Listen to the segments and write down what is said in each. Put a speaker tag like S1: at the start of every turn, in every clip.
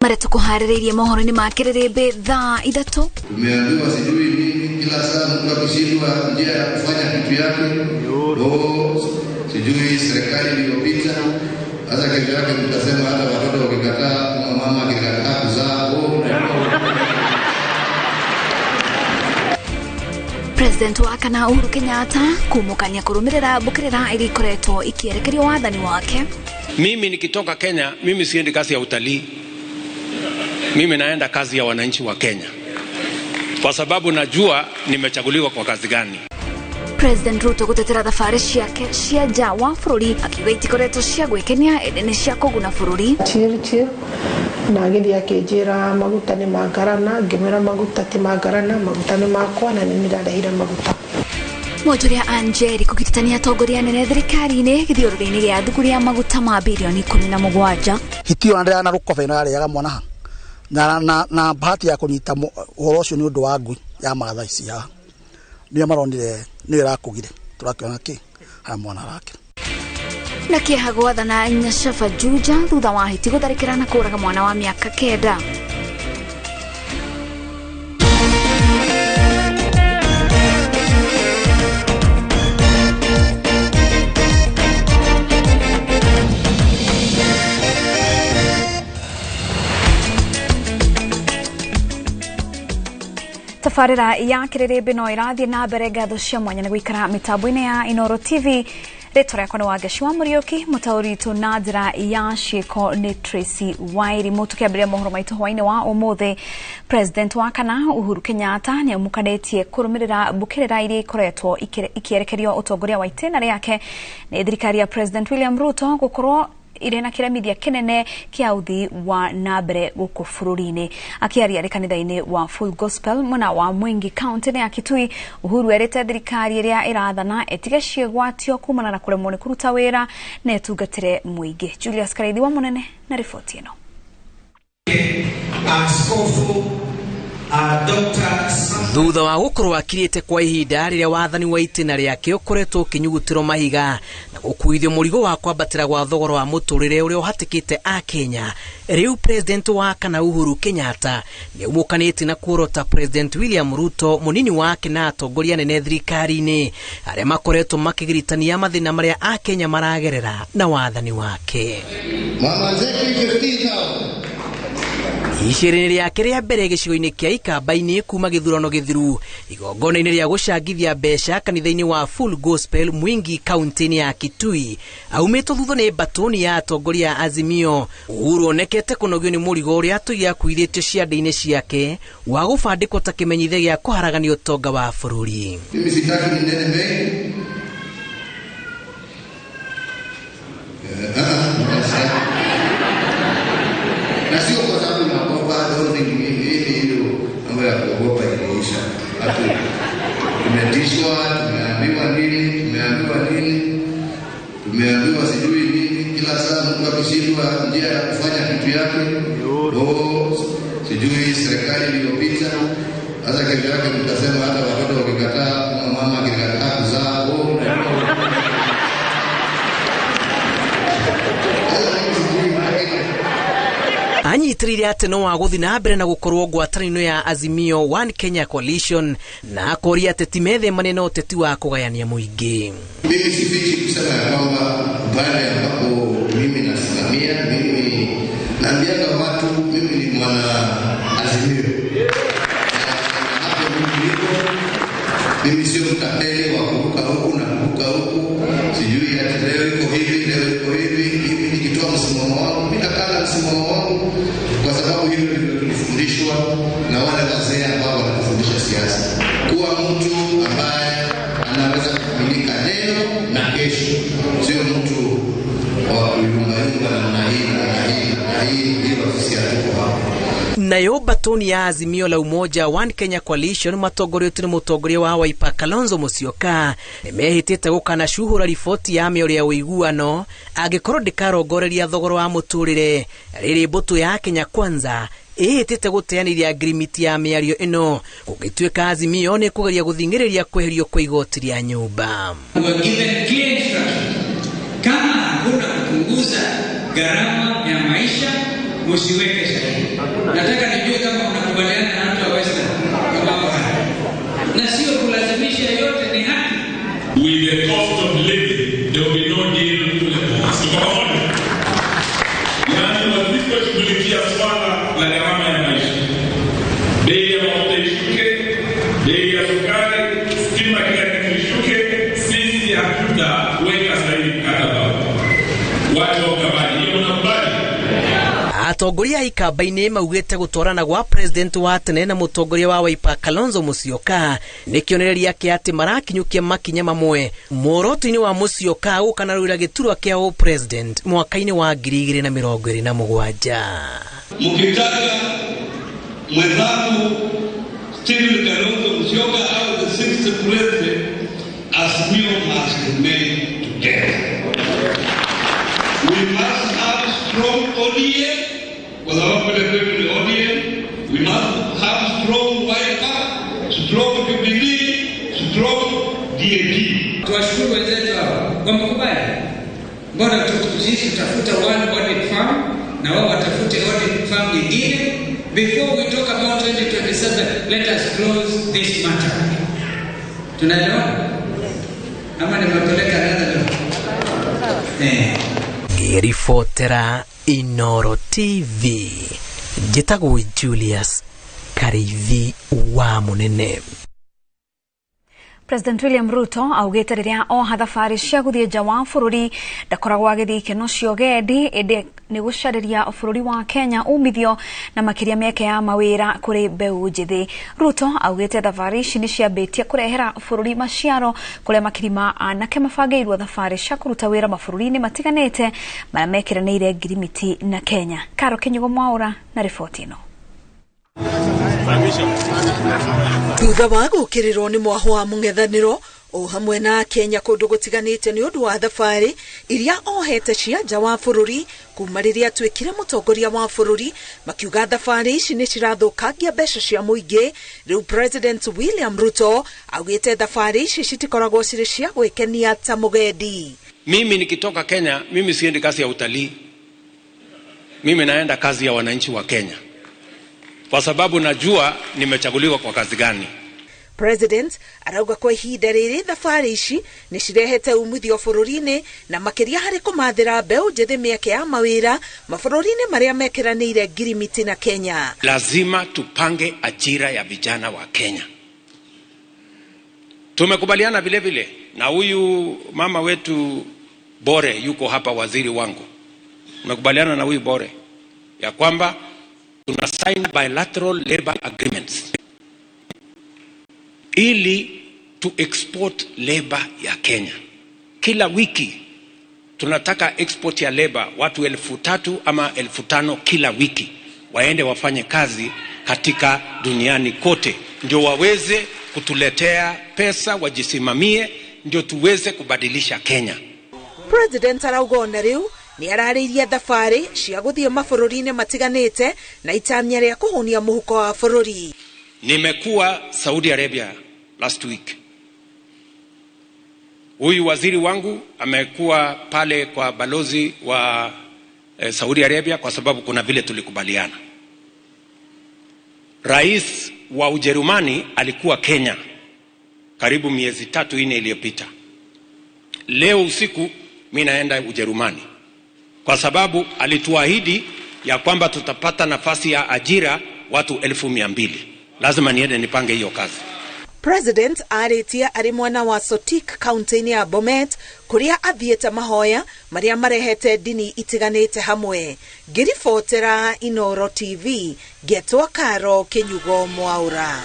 S1: Maria tukuharĩrĩirie mohoro-inĩ ma kĩrĩrĩmbĩ thaa 3.
S2: Tumeambiwa sijui nini, kila saa mtu akishindwa njia ya kufanya kitu yake, sijui serikali iliyopita. Sasa kesho yake mtasema hata watoto wakikataa, kama mama akikataa kuzaa.
S1: President wa kana Uhuru Kenyatta kumukania kurumirira mbukirira iria ikoretwo ikierekerio wathani wake.
S3: Mimi nikitoka Kenya, mimi siendi kazi ya utalii. Mimi naenda kazi ya wananchi wa Kenya, kwa sababu najua nimechaguliwa kwa kazi gani.
S1: President Ruto gutetera thabarĩ ciake cia nja wa bũrũri akiuga itikoretwo cia gwĩkenia ĩndĩ nĩ cia kũguna bũrũri.
S4: Chirchir na agĩthiĩ akĩnjĩra maguta nĩ mangarana, ngĩmwĩra maguta ti mangarana, maguta nĩ makwa na nĩ ndarehire maguta.
S1: Mwonjoria Anjeri kũgiritania atongoria anene thirikari-inĩ gĩthiũrũrĩ-inĩ gĩa thukuru ya maguta ma birioni 17.
S5: Hiti ĩyo ndĩrana rũkobe ĩno yarĩaga mwana ha na bahati ya kũnyita ũhoro ũcio nĩ ũndũ wa ngui ya Maathai ici haha nĩo maronire nĩyo ĩrakũgire tũrakĩona kĩ haya mwana arake.
S1: Na kĩeha gwathana Nyashaba Juja thutha wa hiti gũtharĩkĩra na kũraga mwana wa mĩaka 9. Tabarĩra ya kĩrĩrĩmbĩ no ĩrathiĩ na mbere ngatho cia mwanya nĩ gũikara mĩtambo-inĩ ya Inooro TV. Rĩtwa rĩakwa nĩ Wangeshi wa Mũriũki, mũtaũri witũ na njĩra ya ciĩko nĩ Tracy Wairimu. Tũkĩambĩrĩria mohoro maitũ hwaĩ-inĩ wa ũmũthĩ, President wa kana Uhuru Kenyatta nĩ amukanĩtie kũrũmĩrĩra mbũkĩrĩra iria ikoretwo ikĩerekerio ũtongoria wa itĩna rĩake nĩ thirikari ya President William Ruto gũkorwo irĩ na kĩremithia kĩnene kĩa ũthii wa na mbere gũkũ bũrũri-inĩ. Akĩaria arĩ kanitha-inĩ wa Full Gospel mwena wa Mwingi county-inĩ ya Kitui, Uhuru erĩte thirikari ĩrĩa ĩrathana ĩtige ciĩgwatio kumana na kũremwo nĩ kũruta wĩra na ĩtungatĩre mũingĩ. Julius Karaithi wa Mũnene na riboti ĩno.
S6: Askofu
S7: Thutha wa gũkorwo akirĩte kwa ihinda rĩrĩa wathani wa itĩna rĩake ũkoretwo ũkĩnyugutĩrwo mahiga na gũkuithio mũrigo wa kwambatĩra gwa thogora wa mũtũrĩre ũrĩa ũhatĩkĩte Akenya, rĩu President wa kana Uhuru Kenyatta nĩ aumũkanĩtie na kuorota President William Ruto mũnini wake na atongoria anene thirikari-inĩ arĩa makoretwo makĩgiritania mathĩna marĩa Akenya maragerera na wathani wake.
S2: Mama Zeki 15,000.
S7: Icera-inĩ rĩake rĩa mbere gĩcigo-inĩ kĩa Ikamba-inĩ kuma gĩthurano gĩthiru, igongona-inĩ rĩa gũcangithia mbeca kanitha-inĩ wa Full Gospel Mwingi county-inĩ ya Kitui, aumĩtwo thutha nĩ mbatũni ya atongoria a Azimio. Uhuru onekete kũnogio nĩ mũrigo ũrĩa atũire akuithĩtio ciande-inĩ ciake wa gũbandĩkwo ta kĩmenyithia gĩa kũharagania ũtonga wa bũrũri.
S2: Mimi sitaki ninene mengi. Na sio kwa sababu naogopa, don't think mimi hiyo mambo ya kuogopa iliisha. Hatu tumetishwa, tumeambiwa nini, tumeambiwa nini, tumeambiwa sijui nini, kila saa mtu akishindwa njia ya kufanya kitu yake, sijui serikali iliyopita. Sasa kesho yake mtasema hata watoto wakikataa, kama mama akikataa kuzaa,
S7: anyitĩrĩire atĩ no wa gũthiĩ na mbere na gũkorwo ngwatanĩro ya Azimio One Kenya Coalition na akoria ateti methemane na ũteti wa kũgayania mũingĩ.
S2: Mimi sifichi kusema ya kwamba pale ambapo mimi nasimamia, mimi naambianga watu mimi ni mwana Azimio. Hapo mimi niko, mimi sio mtapeli wa kuruka huku na kuruka huku, sijui ati leo iko hivi, leo iko hivi. Mimi nikitoa msimamo wangu, mimi nakaa na msimamo wangu kwa sababu hivyo ndivyo tulifundishwa na wale wazee ambao wanatufundisha siasa. Kuwa mtu ambaye anaweza kuaminika leo na kesho, sio mtu wa kuyumbayumba namna hii na hii na hii. Hilo sisi hatuko hapo.
S7: Nayo batoni ya Azimio la Umoja One Kenya Coalition matongoretio nĩ mũtongoria wa Wiper Kalonzo Musyoka nĩmehĩtĩte gũkanacuhũra riboti ya mĩario ya ũiguano angĩkorwo ndĩkarongoreria thogora wa mũtũrĩre. Rĩrĩ mbũtũ ya Kenya Kwanza ĩhĩtĩte gũteanĩria ngirimiti ya mĩario ĩno gũgĩtuĩka Azimio nĩ kũgeria gũthing'ĩrĩria kweherio kwa igoti rĩa nyũmba.
S6: Kama hakuna kupunguza gharama ya maisha, usiweke sahihi. Bei ya sukari, stima, kila kitu ishuke. Sisi hatutaweka sahihi mkataba, watu wakubali. Hiyo mnakubali?
S7: Atongoria a ikamba-inĩ maugĩte gũtwarana gwa president wa tene na mũtongoria wa Wiper Kalonzo Musyoka nĩ kĩonereria kĩa atĩ marakinyũkia makinya mamwe muoroto-inĩ wa Musyoka gũkanarũĩra gĩturwa kĩa ũpresident mwaka-inĩ wa 2027.
S2: Mkitaka mwenzangu Stephen Kalonzo Musyoka awe the sixth president, Azimio must remain together. We must have strong ODM, kwa sababu kule kwetu ni ODM. We must have strong Wiper, strong Jubilee, strong DAP.
S8: Tuwashukuru wenzetu hao wamekubali. Mbona sisi tutafuta one audit firm na wao watafute audit firm nyingine. Before we talk about 2027, let us close this matter. Tunaelewana ama nimepeleka another level? Eh.
S7: Ngĩribotera Inoro TV, njĩtagwo Julius Kariithi wa Mũnene.
S1: President William Ruto augĩte rĩrĩa oha thabarĩ cia gũthiĩ nja wa bũrũri ndakoragwo agĩthiĩ ikeno cia ũgendi, ĩndĩ nĩ gũcarĩria bũrũri wa Kenya umithio na makĩria mĩeke ya mawĩra kũrĩ mbeũ njĩthĩ. Ruto augĩte thabarĩ ici nĩ ciambĩtie kũrehera bũrũri maciaro, kũrĩa makiri ma anake mabangĩirwo thabarĩ cia kũruta wĩra mabũrũri-inĩ matiganĩte marĩa mekĩranĩire ngirimiti na Kenya. Karo Kinyugo Mwaura na riboti ĩno.
S9: Thutha wa gũkĩrĩrwo nĩ mwaho wa mũng'ethanĩro o hamwe na Kenya kũndũ gũtiganĩte nĩ ũndũ wa thabarĩ iria ohete cia nja wa bũrũri kuma rĩrĩa atuĩkire mũtongoria wa bũrũri, makiuga thabarĩ ici nĩ cirathũkangia mbeca cia mũingĩ. Rĩu President William Ruto augĩte thabarĩ ici citikoragwo cirĩ cia gwĩkenia ta mũgendi.
S3: Mimi nikitoka Kenya, mimi siendi kazi ya utalii. Mimi naenda kazi ya wananchi wa Kenya, kwa sababu najua nimechaguliwa kwa kazi gani.
S9: President arauga kwa ihinda rĩrĩ thabarĩ ici nĩ cirehete umithio bũrũri-inĩ na makĩria harĩ kũmathĩra mbeũ njĩthĩ mĩeke ya mawĩra mabũrũri-inĩ marĩa mekĩranĩire ngirimiti na Kenya.
S3: Lazima tupange ajira ya vijana wa Kenya. Tumekubaliana vile vile na huyu mama wetu Bore, yuko hapa, waziri wangu. Tumekubaliana na huyu Bore ya kwamba tuna sign bilateral labor agreements ili to export labor ya Kenya. Kila wiki tunataka export ya labor watu 3,000 ama 5,000 kila wiki waende wafanye kazi katika duniani kote, ndio waweze kutuletea pesa, wajisimamie, ndio tuweze kubadilisha Kenya.
S9: President arauga ona rĩu nĩ ararĩirie thabarĩ cia gũthiĩ mabũrũri-inĩ matiganĩte na itanya rĩa kũhũnia mũhuko wa bũrũri.
S3: Nimekuwa Saudi Arabia last week. Huyu waziri wangu amekuwa pale kwa balozi wa Saudi Arabia kwa sababu kuna vile tulikubaliana. Rais wa Ujerumani alikuwa Kenya karibu miezi 3-4 iliyopita. Leo usiku mimi naenda Ujerumani kwa sababu alituahidi ya kwamba tutapata nafasi ya ajira watu 200,000. Lazima niende nipange hiyo kazi.
S9: President arĩtie arĩ mwena wa Sotik kaunti-inĩ ya Bomet kũrĩa athiĩte mahoya marĩa marehete ndini itiganĩte hamwe. Ngĩribotera Inoro TV ngetwo Karo Kinyugo Mwaura.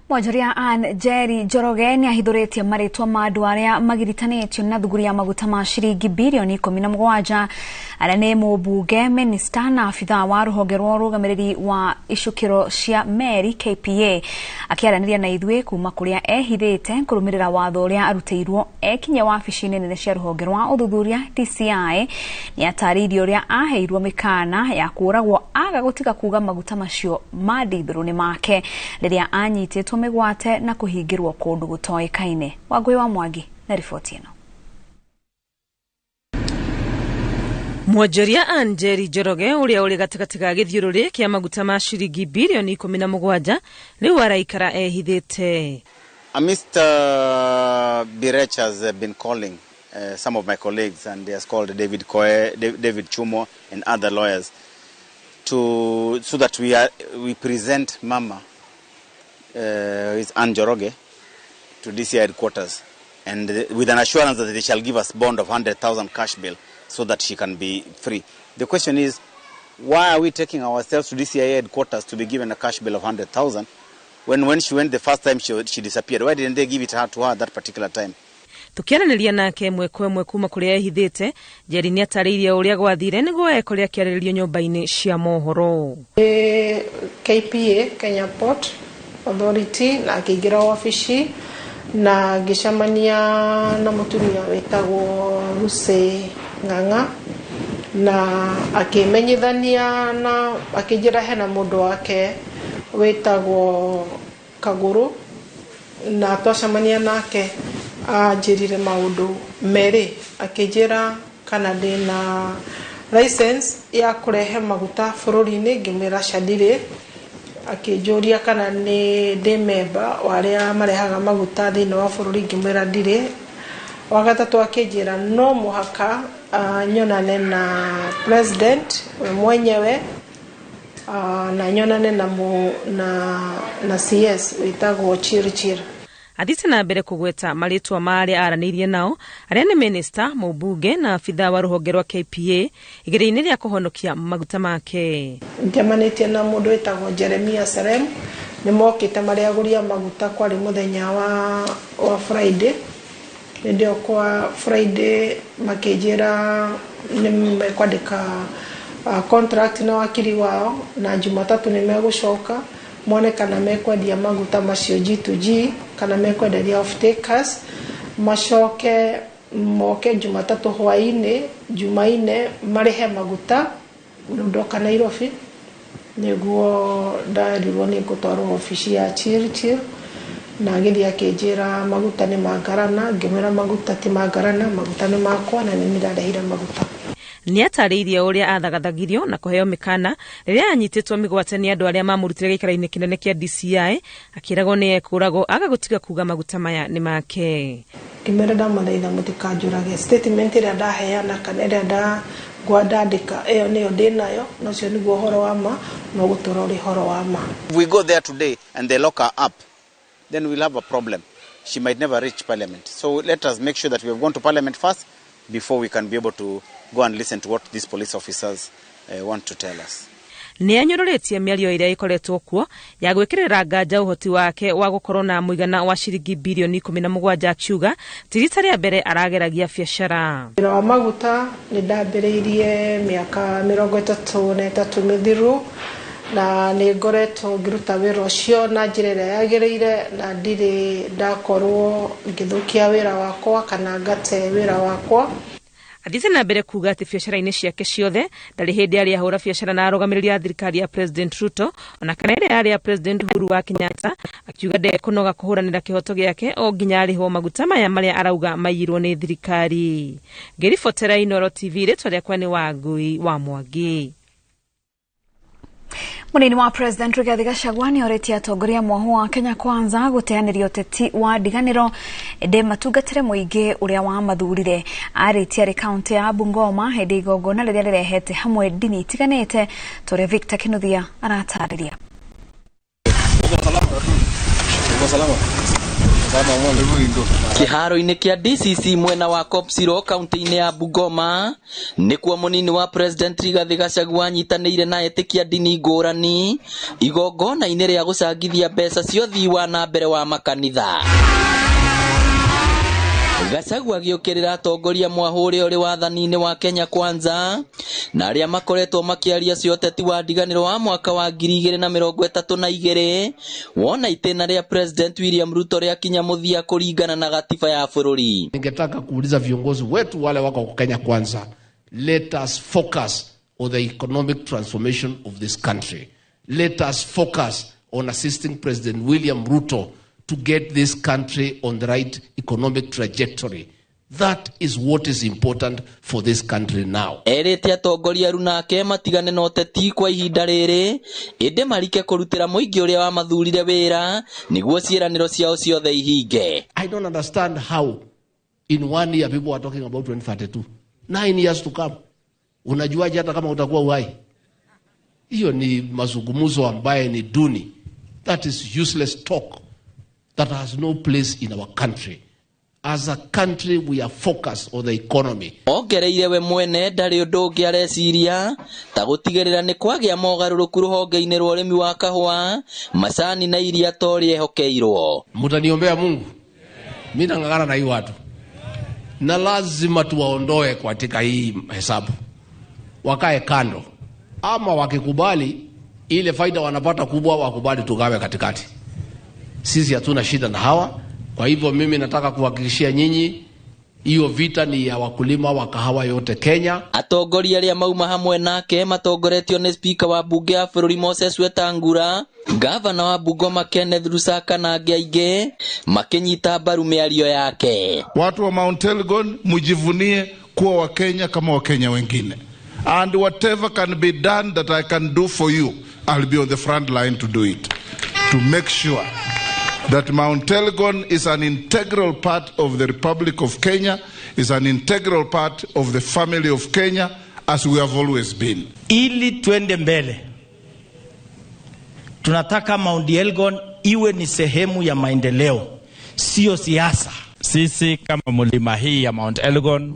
S1: Mwonjoria Ann Njeri Njoroge nĩ ahithũrĩtie marĩtwa ma andũ arĩa magiritanĩtio na thuguri ya maguta ma ciringi birioni 17 arĩa nĩ mũmbunge, minista na abithaa wa rũhonge rwa ũrũgamĩrĩri wa icukĩro cia meri KPA. Akĩaranĩria na ithuĩ kuma kũrĩa ehithĩte kũrũmĩrĩra watho ũrĩa arutĩirwo ekinye wabici-inĩ nene cia rũhonge rwa ũthuthuria DCI, nĩ atarĩirie ũrĩa aheirwo mĩkana ya kũũragwo aga gũtiga kuga maguta macio ma ndithũrũ nĩ make rĩrĩa anyitĩtwo mĩgwate na kũhingĩrwo kũndũ gũtoĩkaine. Wangũi wa Mwangi na riboti ĩno.
S10: Mwonjoria Ann Njeri Njoroge ũrĩa ũrĩ gatagatĩ ga gĩthiũrũrĩ kĩa maguta ma ciringi birioni 17 rĩu araikara ehithĩte.
S11: Mr. Birech has been calling some of my colleagues, and he has called David Koe, David Chumo and other lawyers so that we present Mama is Ann Njoroge, to DCI headquarters, and with an assurance that they shall give us bond of 100,000 cash bail so that she can be free. The question is, why are we taking ourselves to DCI headquarters to be given a cash bail of 100,000 when she went the first time she disappeared? Why didn't they give it to her at that particular time?
S10: Tukiaranĩria nake ĩmwe kwa ĩmwe kuma kũrĩa ehithĩte, Njeri nĩatarĩirie ũrĩa gwathire nĩguo ekore akĩarĩrĩrio nyũmba-inĩ cia mohoro.
S4: KPA, Kenya Port Authority, na akĩingĩra wabici na ngĩcemania na mũtumia wĩtagwo Lucy Ng'ang'a na akĩmenyithania na akĩnjĩra hena mũndũ wake wĩtagwo Kagũrũ, na twacemania nake anjĩrire maũndũ merĩ. Akĩnjĩra kana ndĩna license ya kũrehe maguta bũrũri-inĩ, ngĩmwĩra aca ndirĩ. Akĩnjũria kana nĩ ndĩ memba wa arĩa marehaga maguta thĩinĩ wa bũrũri, ngĩmwĩra ndirĩ. Wa gatatũ akĩnjĩra no mũhaka nyonane na president we mwenyewe, na nyonane na CS wĩtagwo Chirchir.
S10: Athiĩte na mbere kũgweta marĩtwa ma arĩa aranĩirie nao, arĩa nĩ minista, mũmbunge na abithaa wa rũhonge rwa KPA igeria-inĩ rĩa kũhonokia maguta make.
S4: Njemanĩtie na mũndũ wĩtagwo Jeremia Serem, nĩ mokĩte marĩ agũri a maguta, kwarĩ mũthenya wa Friday. Hĩndĩ ĩyo kwa Friday makĩnjĩra nĩ mekwandĩka contract na wakiri wao, na Jumatatu nĩ megũcoka mone kana mekwendia maguta macio G2G kana mekwenderia off takers, macoke moke Jumatatu hwainĩ, Jumaine marĩhe maguta. Rĩu ndoka Nairobi nĩguo nderirwo nĩ ngũtwarwo obici ya Chirchir, na agĩthiĩ akĩnjĩra maguta nĩ mangarana, ngĩmwĩra maguta ti mangarana, maguta nĩ makwa na nĩ niĩ ndarehire maguta.
S10: Nĩatarĩirie ũrĩa athagathagirio na kũheo mĩkana rĩrĩa anyitĩtwo mĩgwate nĩ andũ arĩa mamũrutire gĩikaro-inĩ kĩnene kĩa DCI, akĩragwo nĩ ekũragwo aga gũtiga kuga maguta maya nĩ make.
S4: Ngĩmwĩra ndamũthaitha mũtikanjũrage, statement ĩrĩa ndaheana kana ĩrĩa ndandĩka ĩyo nĩyo ndĩnayo, na ũcio nĩguo ũhoro wa ma, na ũgũtũra ũrĩ ũhoro wa ma.
S11: If we go there today and they lock her up, then we'll have a problem. She might never reach parliament. So let us make sure that we have gone to parliament first before we can be able to go and listen to what these police officers want to tell us.
S10: Nĩ anyũrũrĩtie mĩario ĩrĩa ĩkoretwo kuo ya gwĩkĩrĩra nganja ũhoti wake wa gũkorwo na mũigana wa ciringi bilioni 17, akiuga ti rita rĩa mbere arageragia biacara.
S4: Wĩra wa maguta nĩ ndambĩrĩirie mĩaka 33 mĩthiru, na nĩ ngoretwo ngĩruta wĩra ũcio na njĩra ĩrĩa yagĩrĩire, na ndirĩ ndakorwo ngĩthũkia wĩra wakwa kana ngate wĩra wakwa.
S10: Athiĩte na mbere kuga atĩ biacara-inĩ ciake ciothe ndarĩ hĩndĩ arĩ ahũra biacara na arũgamĩrĩri a thirikari ya President Ruto ona kana ĩrĩa yarĩ ya President Uhuru wa Kenyatta, akiuga ndekũnoga kũhũranĩra kĩhoto gĩake o nginya arĩhwo maguta maya marĩa arauga maiyirwo nĩ thirikari. Ngĩribotera Inooro TV, rĩtwa rĩakwa nĩ Wangui wa Mwangi.
S1: Munini wa President Rigathi Gachagua nĩorĩtie atongoria mwahu wa Kenya Kwanza gũteanĩria ũteti wa ndiganĩro ĩndĩ matungatĩre mũingĩ ũrĩa wamathurire. Arĩtie arĩ kaunti ya Bungoma hĩndĩ igongona rĩrĩa rĩrehete hamwe ndini itiganĩte, ta ũrĩa Victor Kinuthia aratarĩria.
S12: Kĩharo-inĩ kĩa DCC mwena wa Kopsiro kaunti-inĩ ya Bungoma nĩkuo mũnini wa President Rigathi Gachagua anyitanĩire na etĩkia ndini ngũrani igongona-inĩ rĩa gũcangithia mbeca cia ũthii wa na mbere wa makanitha. Gachagua agĩũkĩrĩra atongoria mwahu ũrĩa ũrĩ wathani-inĩ wa Kenya Kwanza na arĩa makoretwo makĩaria cia ũteti wa ndiganĩro wa mwaka wa 2032 wona itĩna rĩa President William Ruto rĩakinya mũthia kũringana na gatiba ya bũrũri.
S13: Ningetaka kuuliza viongozi wetu wale wako Kenya Kwanza, let us focus on the economic transformation of this country. Let us focus on assisting President William Ruto to get this country on the right economic trajectory. That is what is important for this country now.
S12: Erĩte atongoria aru nake matigane na ũteti kwa ihinda rĩrĩ, ĩndĩ marike kũrutĩra mũingĩ ũrĩa wamathurire wĩra nĩguo ciĩranĩro ciao ciothe ihinge.
S13: I don't understand how in 1 year people are talking about 2032. 9 years to come. Unajuaje hata kama utakuwa uhai? Hiyo ni mazungumzo ambaye ni duni. That is useless talk that has no place in our country. As a country, we are focused on the economy.
S12: Ongereire we mwene ndarĩ ũndũ ũngĩ areciria ta gũtigĩrĩra nĩ kwagĩa mogarũrũku rũhonge-inĩ rwa ũrĩmi wa kahũa, macani na iria ta ũrĩa ehokeirwo.
S13: Mtaniombea Mungu. Mimi nang'ang'ana na hii watu. Na lazima tuwaondoe katika hii hesabu. Wakae kando. Ama wakikubali ile faida wanapata kubwa, wakubali tugawe katikati. Sisi hatuna shida na hawa. Kwa hivyo mimi nataka kuhakikishia nyinyi hiyo vita ni ya wakulima wa kahawa yote Kenya.
S12: Atongoria arĩa mauma hamwe nake matongoretio nĩ spika wa bunge ya bũrũri Moses Wetangula, gavana wa Bungoma Kenneth Lusaka na angĩ aingĩ makĩnyita mbaru mĩario yake.
S14: Watu wa Mount Elgon mjivunie kuwa Wakenya kama Wakenya wengine. And whatever can be done that I can do for you, I'll be on the front line to do it. To make sure that Mount Elgon is an integral part of the Republic of Kenya, is an integral part of the family of Kenya, as we have always been.
S15: Ili tuende mbele, tunataka Mount Elgon iwe ni sehemu ya maendeleo, sio siasa.
S16: Sisi kama mlima hii ya Mount Elgon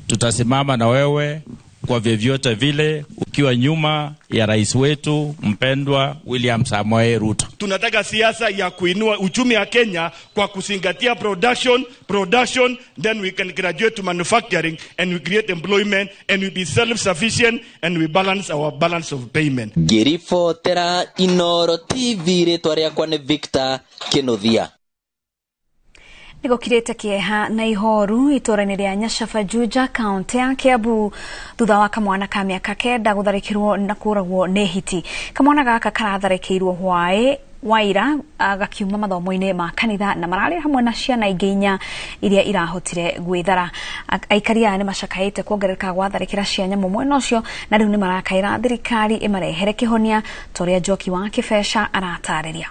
S16: tutasimama na wewe kwa vyovyote vile, ukiwa nyuma ya rais wetu mpendwa William Samoei Ruto.
S17: Tunataka siasa ya kuinua uchumi wa Kenya kwa kuzingatia production, production, then we can graduate to manufacturing and we create employment and we be self-sufficient and we balance our balance of payment.
S12: Ngĩribotera Inooro TV, rĩtwa rĩakwa nĩ Victor Kĩnuthia.
S1: Nĩgũkirĩte kĩeha na ihoru itũũra-inĩ rĩa Nyacaba Juja kaunti ya Kiambu thutha wa kamwana ka mĩaka 9 gũtharĩkĩrwo na kũragwo nĩ hiti. Kamwana gaka karatharĩkĩirwo hwaĩ waira gakiuma mathomo-inĩ ma kanitha na mararĩ hamwe na ciana ingĩ 4 iria irahotire gwĩthara. Aikari aya nĩ macakaĩte kuongerereka gwa tharĩkĩra cia nyamũ mwena ũcio na rĩu nĩ marakaĩra thirikari ĩmarehere kĩhonia ta ũrĩa Njoki wa Kĩbeca aratarĩria.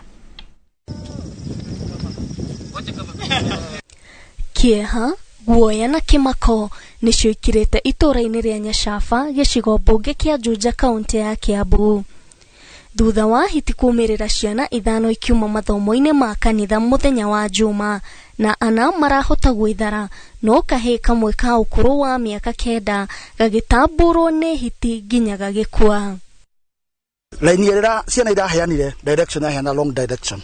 S18: Kĩeha, guoya na kĩmako nĩcio ikirĩte itũũra-inĩ rĩa Nyacaba gĩcigo mbunge kĩa Juja kaunti ya Kiambu thutha wa hiti kumĩrĩra ciana 5 ikiuma mathomo-inĩ ma kanitha mũthenya wa Juma na 4 marahota gwĩthara no kahĩĩ kamwe ka ũkũrũ wa mĩaka 9 gagĩtamburwo nĩ hiti nginya gagĩkua.
S5: Laini ĩrĩa ciana iraheanire direction yaheana long direction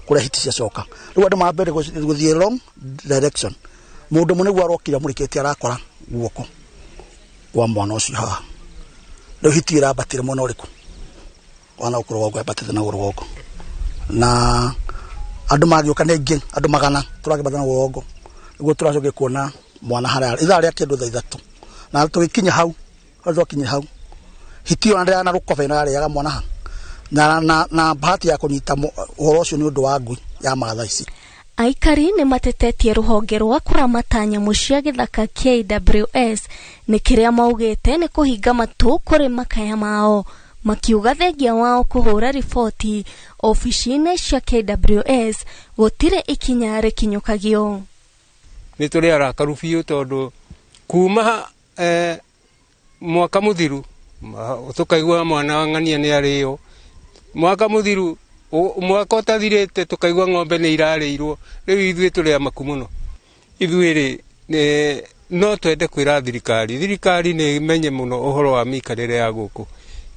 S5: kũrĩa hiti ciacoka rĩu andũ mambere gũthiĩ wrong direction mũndũ mũnĩguo arokire amũrĩkĩtie arakora guoko kwa mwana ũcio haha rĩu hiti ĩrambatire mwena ũrĩkũ wana gũkũ rũgongo yambatĩte na rũgongo na andũ magĩũka nĩ aingĩ andũ 100 tũrakĩambata na rũgongo nĩguo tũracokia kuona mwana harĩa ithaa rĩa kĩndũ thaa 3 na tũgĩkinya hau harĩa twakinya hau hiti ĩyo na rũkobe ĩno yarĩaga mwana ha na bahati ya kũnyita ũhoro ũcio nĩ ũndũ wa ngui ya Maathai ici.
S18: Aikari nĩ matetetie rũhonge rwa kũramata nyamũ cia gĩthaka KWS nĩ kĩrĩa maugĩte nĩ kũhinga matũ kũrĩ makaya mao makiuga thengia wao kũhũra riboti obici-inĩ cia KWS gũtirĩ ikinya rĩkinyũkagio.
S19: Nĩ tũrĩ arakaru biũ tondũ kuma mwaka mũthiru tũkaigua mwana wa ng'ania nĩ arĩo mwaka mũthiru mwaka ũtathirĩte tũkaigua ng'ombe nĩ irarĩirwo rĩu ithuĩ tũrĩ amaku mũno. Ithuĩ rĩ no twende kwĩra thirikari thirikari nĩ ĩmenye mũno ũhoro wa mĩikarĩre ya gũkũ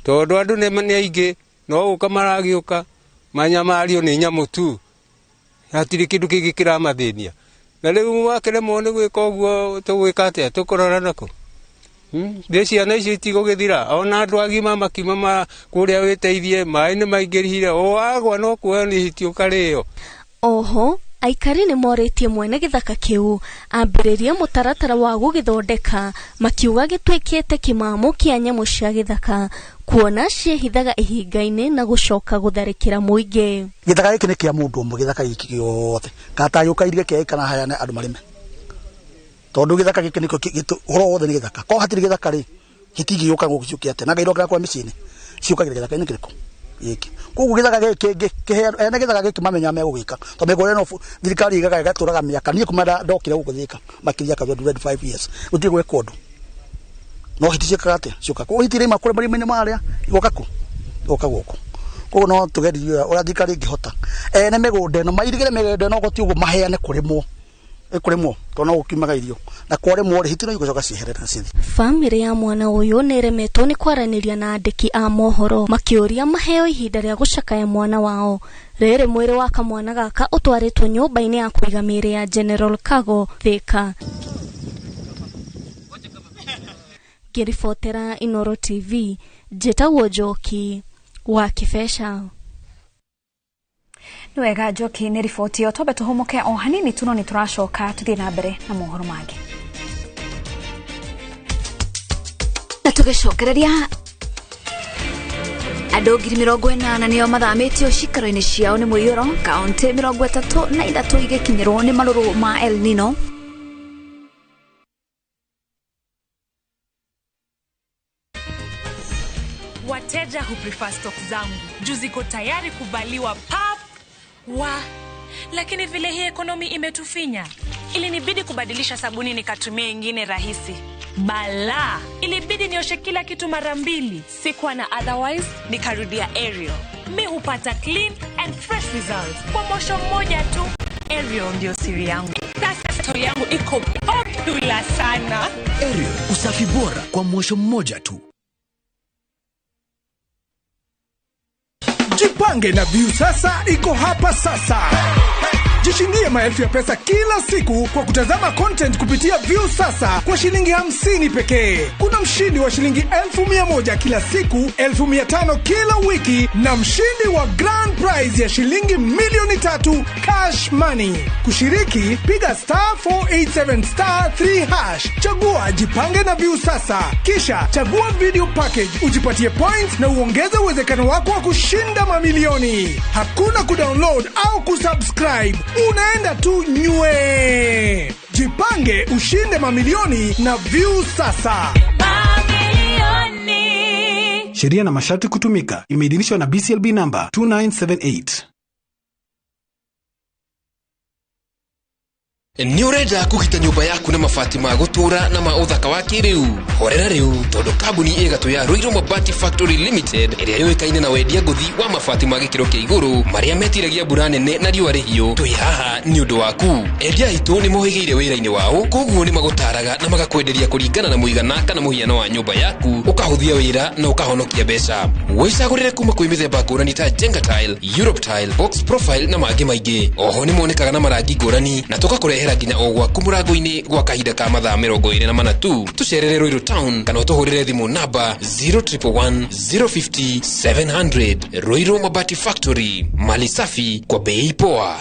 S19: tondũ andũ nĩ aingĩ no gũka maragĩũka manyamario nĩ nyamũ tu hatirĩ kĩndũ kĩngĩ kĩramathĩnia na rĩu wakĩremwo nĩ gwĩka ũguo tũgwĩka atĩa tũkũrora nakũ. Thĩ ciana icio itigũgĩthira ona andũ agima makiuma kũrĩa wĩteithie maĩ nĩ maingĩrire o wagwa no kuoyo nĩ hiti ũkarĩo.
S18: Oho aikari nĩ morĩtie mwene gĩthaka kĩu ambĩrĩrie mũtaratara wa gũgĩthondeka makiuga gĩtuĩkĩte kĩmamo kĩa nyamũ cia gĩthaka kuona ciĩhithaga ihinga-inĩ na gũcoka gũtharĩkĩra mũingĩ.
S5: Gĩthaka gĩkĩ nĩ kĩa mũndũ ũmwe gĩthaka gĩkĩ gĩothe katayũka irige kĩa kana hayane andũ marĩme tondu gĩthaka gĩkĩ nĩkĩo ũhoro wothe nĩ gĩthaka korwo hatirĩ gĩthaka rĩ hiti igĩũka gũkũ ciũke atĩa na ngai irokera kwa mĩciĩ-inĩ ciũkagĩra gĩthaka-inĩ kĩrĩkũ gĩkĩ koguo gĩthaka gĩkĩ ene gĩthaka gĩkĩ mamenya megũgĩka tondũ mĩgũnda ĩno thirikari igaga ĩgatũraga mĩaka niĩ kuma ndokire gũkũ Thika makĩria ka 25 years gũtirĩ gwekwo ũndũ no hiti ciĩkaga atĩa ciũka koguo hiti iraima kũrĩa marima-inĩ marĩa igoka kũ igoka gũkũ Koguo no tũgerie ũrĩa thirikari ĩngĩhota ene mĩgũnda ĩno mairigĩre mĩgũnda ĩno gũti ũguo maheane kũrĩmwo ĩkũrĩmwo tondũ no gũkiumaga irio na kwarĩmwo rĩ hiti no igũcoka cieherere na cithi.
S18: Bamĩrĩ ya mwana ũyũ nĩ ĩremetwo nĩ kwaranĩria na andĩki a mohoro makĩũria maheo ihinda rĩa gũcakaya mwana wao. Rĩrĩ mwĩrĩ wa kamwana gaka ũtwarĩtwo nyũmba-inĩ ya kũiga mĩĩrĩ ya General Kago Thika. Ngĩribotera Inooro TV, njĩtagwo Njoki wa Kĩbeca.
S1: Nĩ wega Njoki nĩ riboti ĩyo, twambe tũhũmũke o hanini tu no nĩ tũracoka tũthiĩ na mbere na mohoro mangĩ. Na tũgĩcokereria andũ 80,000 nĩo mathamĩtio cikaro-inĩ ciao nĩ mũiyũro, kaũntĩ 33 igĩkinyĩrwo nĩ marũrũ ma El Nino.
S20: Wateja who prefer stock zangu juu ziko tayari kubaliwa pap wa, lakini vile hii ekonomi imetufinya, ilinibidi kubadilisha sabuni nikatumia ingine rahisi. Bala, ilibidi nioshe kila kitu mara mbili, sikuwa na otherwise, nikarudia Ariel. Mi hupata clean and fresh results kwa mosho mmoja tu. Ariel ndio siri yangu. Sasa story yangu iko popular sana.
S21: Ariel, usafi bora kwa mosho mmoja tu.
S22: Jipange na Viusasa iko hapa sasa. Jishindie maelfu ya pesa kila siku kwa kutazama content kupitia Viusasa kwa shilingi 50 pekee. Kuna mshindi wa shilingi 1,100 kila siku, 1,500 kila wiki na mshindi wa grand prize ya shilingi 3,000,000 cash money. Kushiriki, piga *487*3#. Chagua Jipange na Viusasa. Kisha chagua video package, ujipatie points na uongeze uwezekano wako wa kushinda mamilioni. Hakuna kudownload au kusubscribe. Unaenda tu nywe. Jipange ushinde mamilioni na Viusasa.
S20: Mamilioni.
S23: Sheria na masharti kutumika. Imeidhinishwa na BCLB number 2978.
S24: Nĩ ũrenda kũgita nyũmba yaku na mabati ma gũtũũra na ma ũthaka wa kĩrĩu? Horera rĩu tondũ kambuni ĩ gatũ ya Ruiru Mabati Factory Limited ĩrĩa yũĩkaine na wendia ngũthi wa mabati ma gĩkĩro kĩa igũrũ marĩa metiragia mbura nene na riũa rĩhiũ, twĩ haha nĩ ũndũ waku. Endia aitũ nĩ mohĩgĩire wĩra-inĩ wao, koguo nĩ magũtaraga na magakwenderia kũringana na mũigana kana mũhiano wa nyũmba yaku, ũkahũthia wĩra na ũkahonokia mbeca. Wĩcagũrĩre kuma kwĩ mĩthemba ngũrani ta Jenga Tile, Europe Tile, Box Profile na mangĩ maingĩ. Oho nĩ monekaga na marangi ngũrani na tũgakũrehera nginya o gwaku mũrango-inĩ gwa kahinda ka mathaa 24 tu. Tũcerere Ruiru Town kana ũtũhũrĩre thimũ namba 0111 050 700. Ruiru Mabati Factory, mali safi kwa bei poa.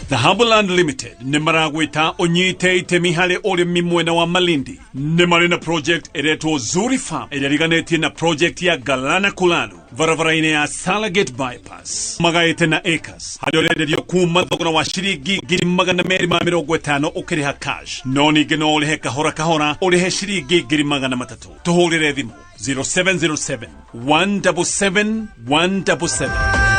S25: Dhahabuland Limited nĩ maragwĩta ũnyite itemi harĩ ũrĩmi mwena wa Malindi. Nĩ marĩ na project ĩretwo Zuri Farm ĩrĩa ĩriganĩtie na project ya Galana Kulalu barabara-inĩ ya Salagate Bypass. Magaĩte na acres harĩa ũrenderio kuma thogora wa ciringi 250,000 ũkĩrĩha cash, no ningĩ no ũrĩhe kahora kahora ũrĩhe ciringi 300,000. Tũhũrĩre thimũ 0707 177 177.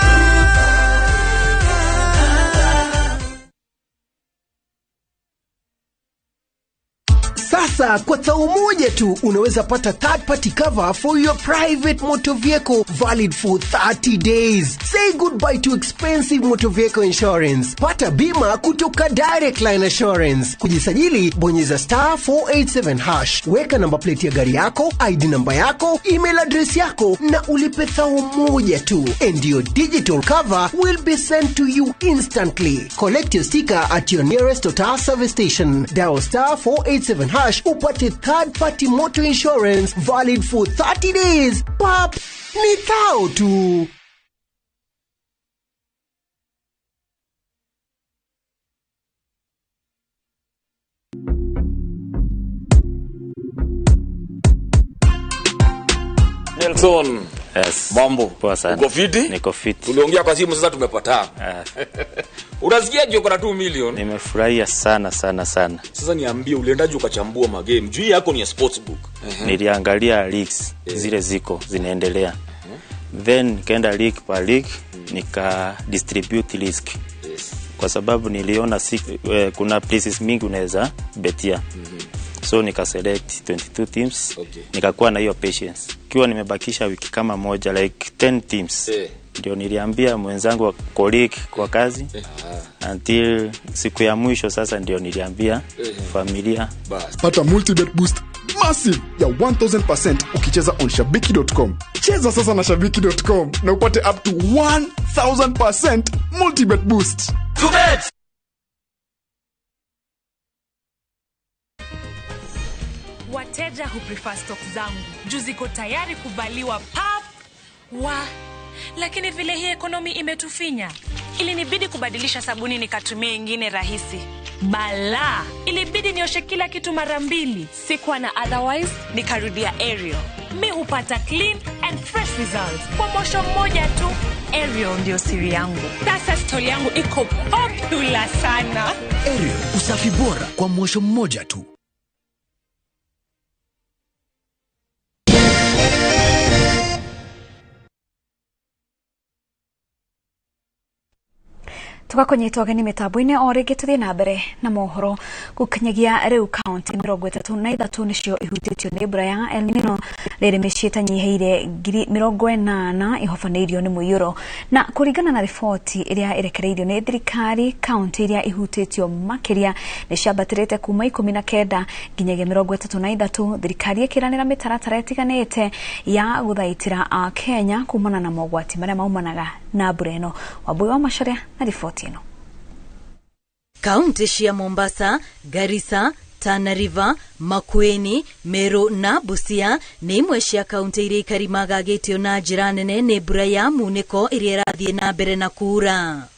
S26: Sasa kwa thao moja tu unaweza pata third party cover for your private motor vehicle valid for 30 days. Say goodbye to expensive motor vehicle insurance. Pata bima kutoka Direct Line Assurance. Kujisajili, bonyeza *487#. Weka namba plate ya gari yako, ID namba yako, email address yako na ulipe thao moja tu. And your digital cover will be sent to you instantly. Collect your sticker at your nearest Total service station. Dial *487# upate third party motor insurance valid for 30 days. Pap, ni thao tu.
S27: Nelson.
S28: Yes.
S27: Mambo.
S28: Poa sana.
S27: Uko fiti?
S28: Niko fiti.
S27: Tuliongea kwa simu sasa tumepatana. Unasikia uko na 2 million?
S28: Nimefurahia sana sana sana.
S27: Sasa niambie uliendaje ukachambua magame? Juu yako ni ya sportsbook.
S28: Niliangalia leagues zile ziko zinaendelea. Then nikaenda league per league, nika distribute risk. Yes. Kwa sababu niliona kuna places mingi unaweza betia. So nikaselect 22 teams. Nikakuwa na hiyo patience. Kiwa nimebakisha wiki kama moja, like 10 teams. Ndio niliambia mwenzangu wa colleague kwa kazi. Until siku ya mwisho sasa ndio niliambia familia.
S2: Pata multibet boost massive ya 1000% ukicheza on shabiki.com. Cheza sasa na shabiki.com na upate up to 1000% multibet boost.
S20: Wateja hu prefer stock zangu juu ziko tayari kuvaliwa pap wa, lakini vile hii ekonomi imetufinya, ilinibidi kubadilisha sabuni nikatumia ingine rahisi. Bala, ilibidi nioshe kila kitu mara mbili. Sikuwa na otherwise, nikarudia Ariel. Mi hupata clean and fresh results kwa mosho mmoja tu. Ariel ndio siri yangu. Sasa story yangu iko popular sana.
S21: Ariel, usafi bora kwa mosho mmoja tu.
S1: Tũgakũnyitwo ageni mĩtambo-inĩ o rĩngĩ tũthiĩ na mbere na mohoro. Gũkinyagia rĩu kaunti 33 nĩcio ihutĩtio nĩ mbura ya El Nino, rĩrĩ mĩciĩ ĩtanyihĩire 80,000 ihobanĩirio nĩ mũiyũro. Na kũringana na riboti ĩrĩa ĩrekereirio nĩ thirikari, kaunti iria ihutĩtio makĩria nĩ ciambatĩrĩte kuma 19 nginyagia 33. Thirikari ĩkĩranĩra mĩtaratara ĩtiganĩte ya gũthaitĩra Akenya kumana na mogwati marĩa maumanaga na mbura ĩno. Wambui wa Macharia na riboti ĩno.
S3: Kaunti cia Mombasa, Garissa, Tana River, Makueni, Meru na Busia nĩ imwe cia kaunti iria ikarimagagĩtio na njĩra nene nĩ mbura ya munĩko ĩrĩa ĩrathiĩ na mbere na kuura.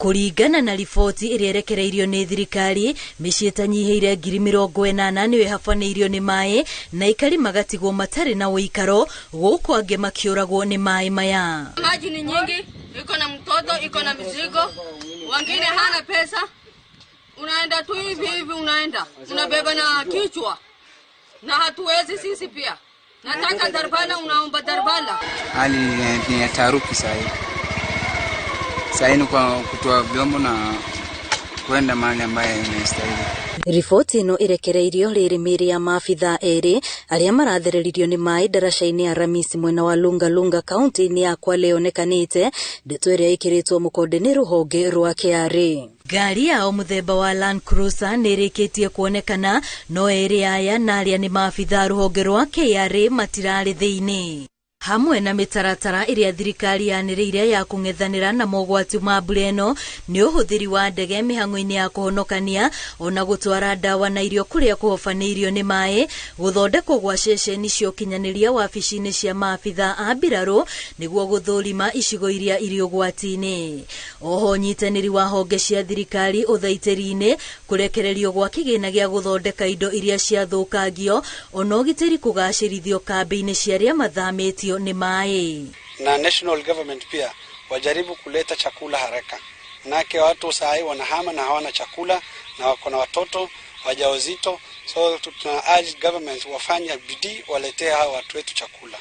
S3: Kũringana na riboti ĩrĩa ĩrekereirio nĩ thirikari, mĩciĩ ĩtanyihĩire 80,000 nĩyo ĩhabanĩirio nĩ maĩ na aikari magatigwo matarĩ na ũikaro, gũkũ angĩ makĩũragwo nĩ maĩ maya.
S4: Maji ni nyingi, iko na mtoto, iko na mizigo, wengine hana pesa. Unaenda tu hivi hivi, unaenda unabeba na kichwa, na hatuwezi sisi pia. Nataka darbala, unaomba darbala.
S6: Hali ni ya taharuki sasa. Sasa ni kwa kutoa vyombo na kwenda mahali ambaye inastahili.
S3: Riboti ĩno ĩrekereirio rĩrĩ mĩĩrĩ ya maabithaa erĩ arĩa marathereririo nĩ maĩ ndaraca-inĩ ya Ramisi mwena wa Lunga Lunga kaunti-inĩ ya Kwale yonekanĩte, ndeto ĩrĩa ĩkĩrĩtwo mũkonde nĩ rũhonge rwa KRA. Ngari yao mũthemba wa Land Cruiser nĩ ĩrĩkĩtie kuonekana, no erĩ aya na arĩa nĩ maabithaa rũhonge rwa KRA matirarĩ thĩinĩ. Hamwe na mĩtaratara ĩrĩa thirikari yanĩrĩire ya kũng'ethanĩra na mogwati ma mbura ĩno nĩ ũhũthĩri wa ndege mĩhang'o-inĩ ya kũhonokania, ona gũtwara ndawa na irio kũrĩa kũhobanĩirio nĩ maĩ, gũthondekwo gwa ceceni cia ũkinyanĩria wabici-inĩ cia maabithaa a mbirarũ nĩguo gũthũrima icigo iria irĩ ũgwati-inĩ. Oho ũnyitanĩri wa honge cia thirikari ũthaitĩri-inĩ, kũrekererio gwa kĩgĩna gĩa gũthondeka indo iria ciathũkangio, ona ũgitĩri kũgacĩrithio kambĩ-inĩ cia arĩa mathamĩtio ni maĩ.
S7: Na national government pia wajaribu kuleta chakula haraka, manake watu saa hii wanahama na hawana chakula na wako na watoto wajawazito, so tuna urge government wafanye bidii waletee hawa watu wetu chakula.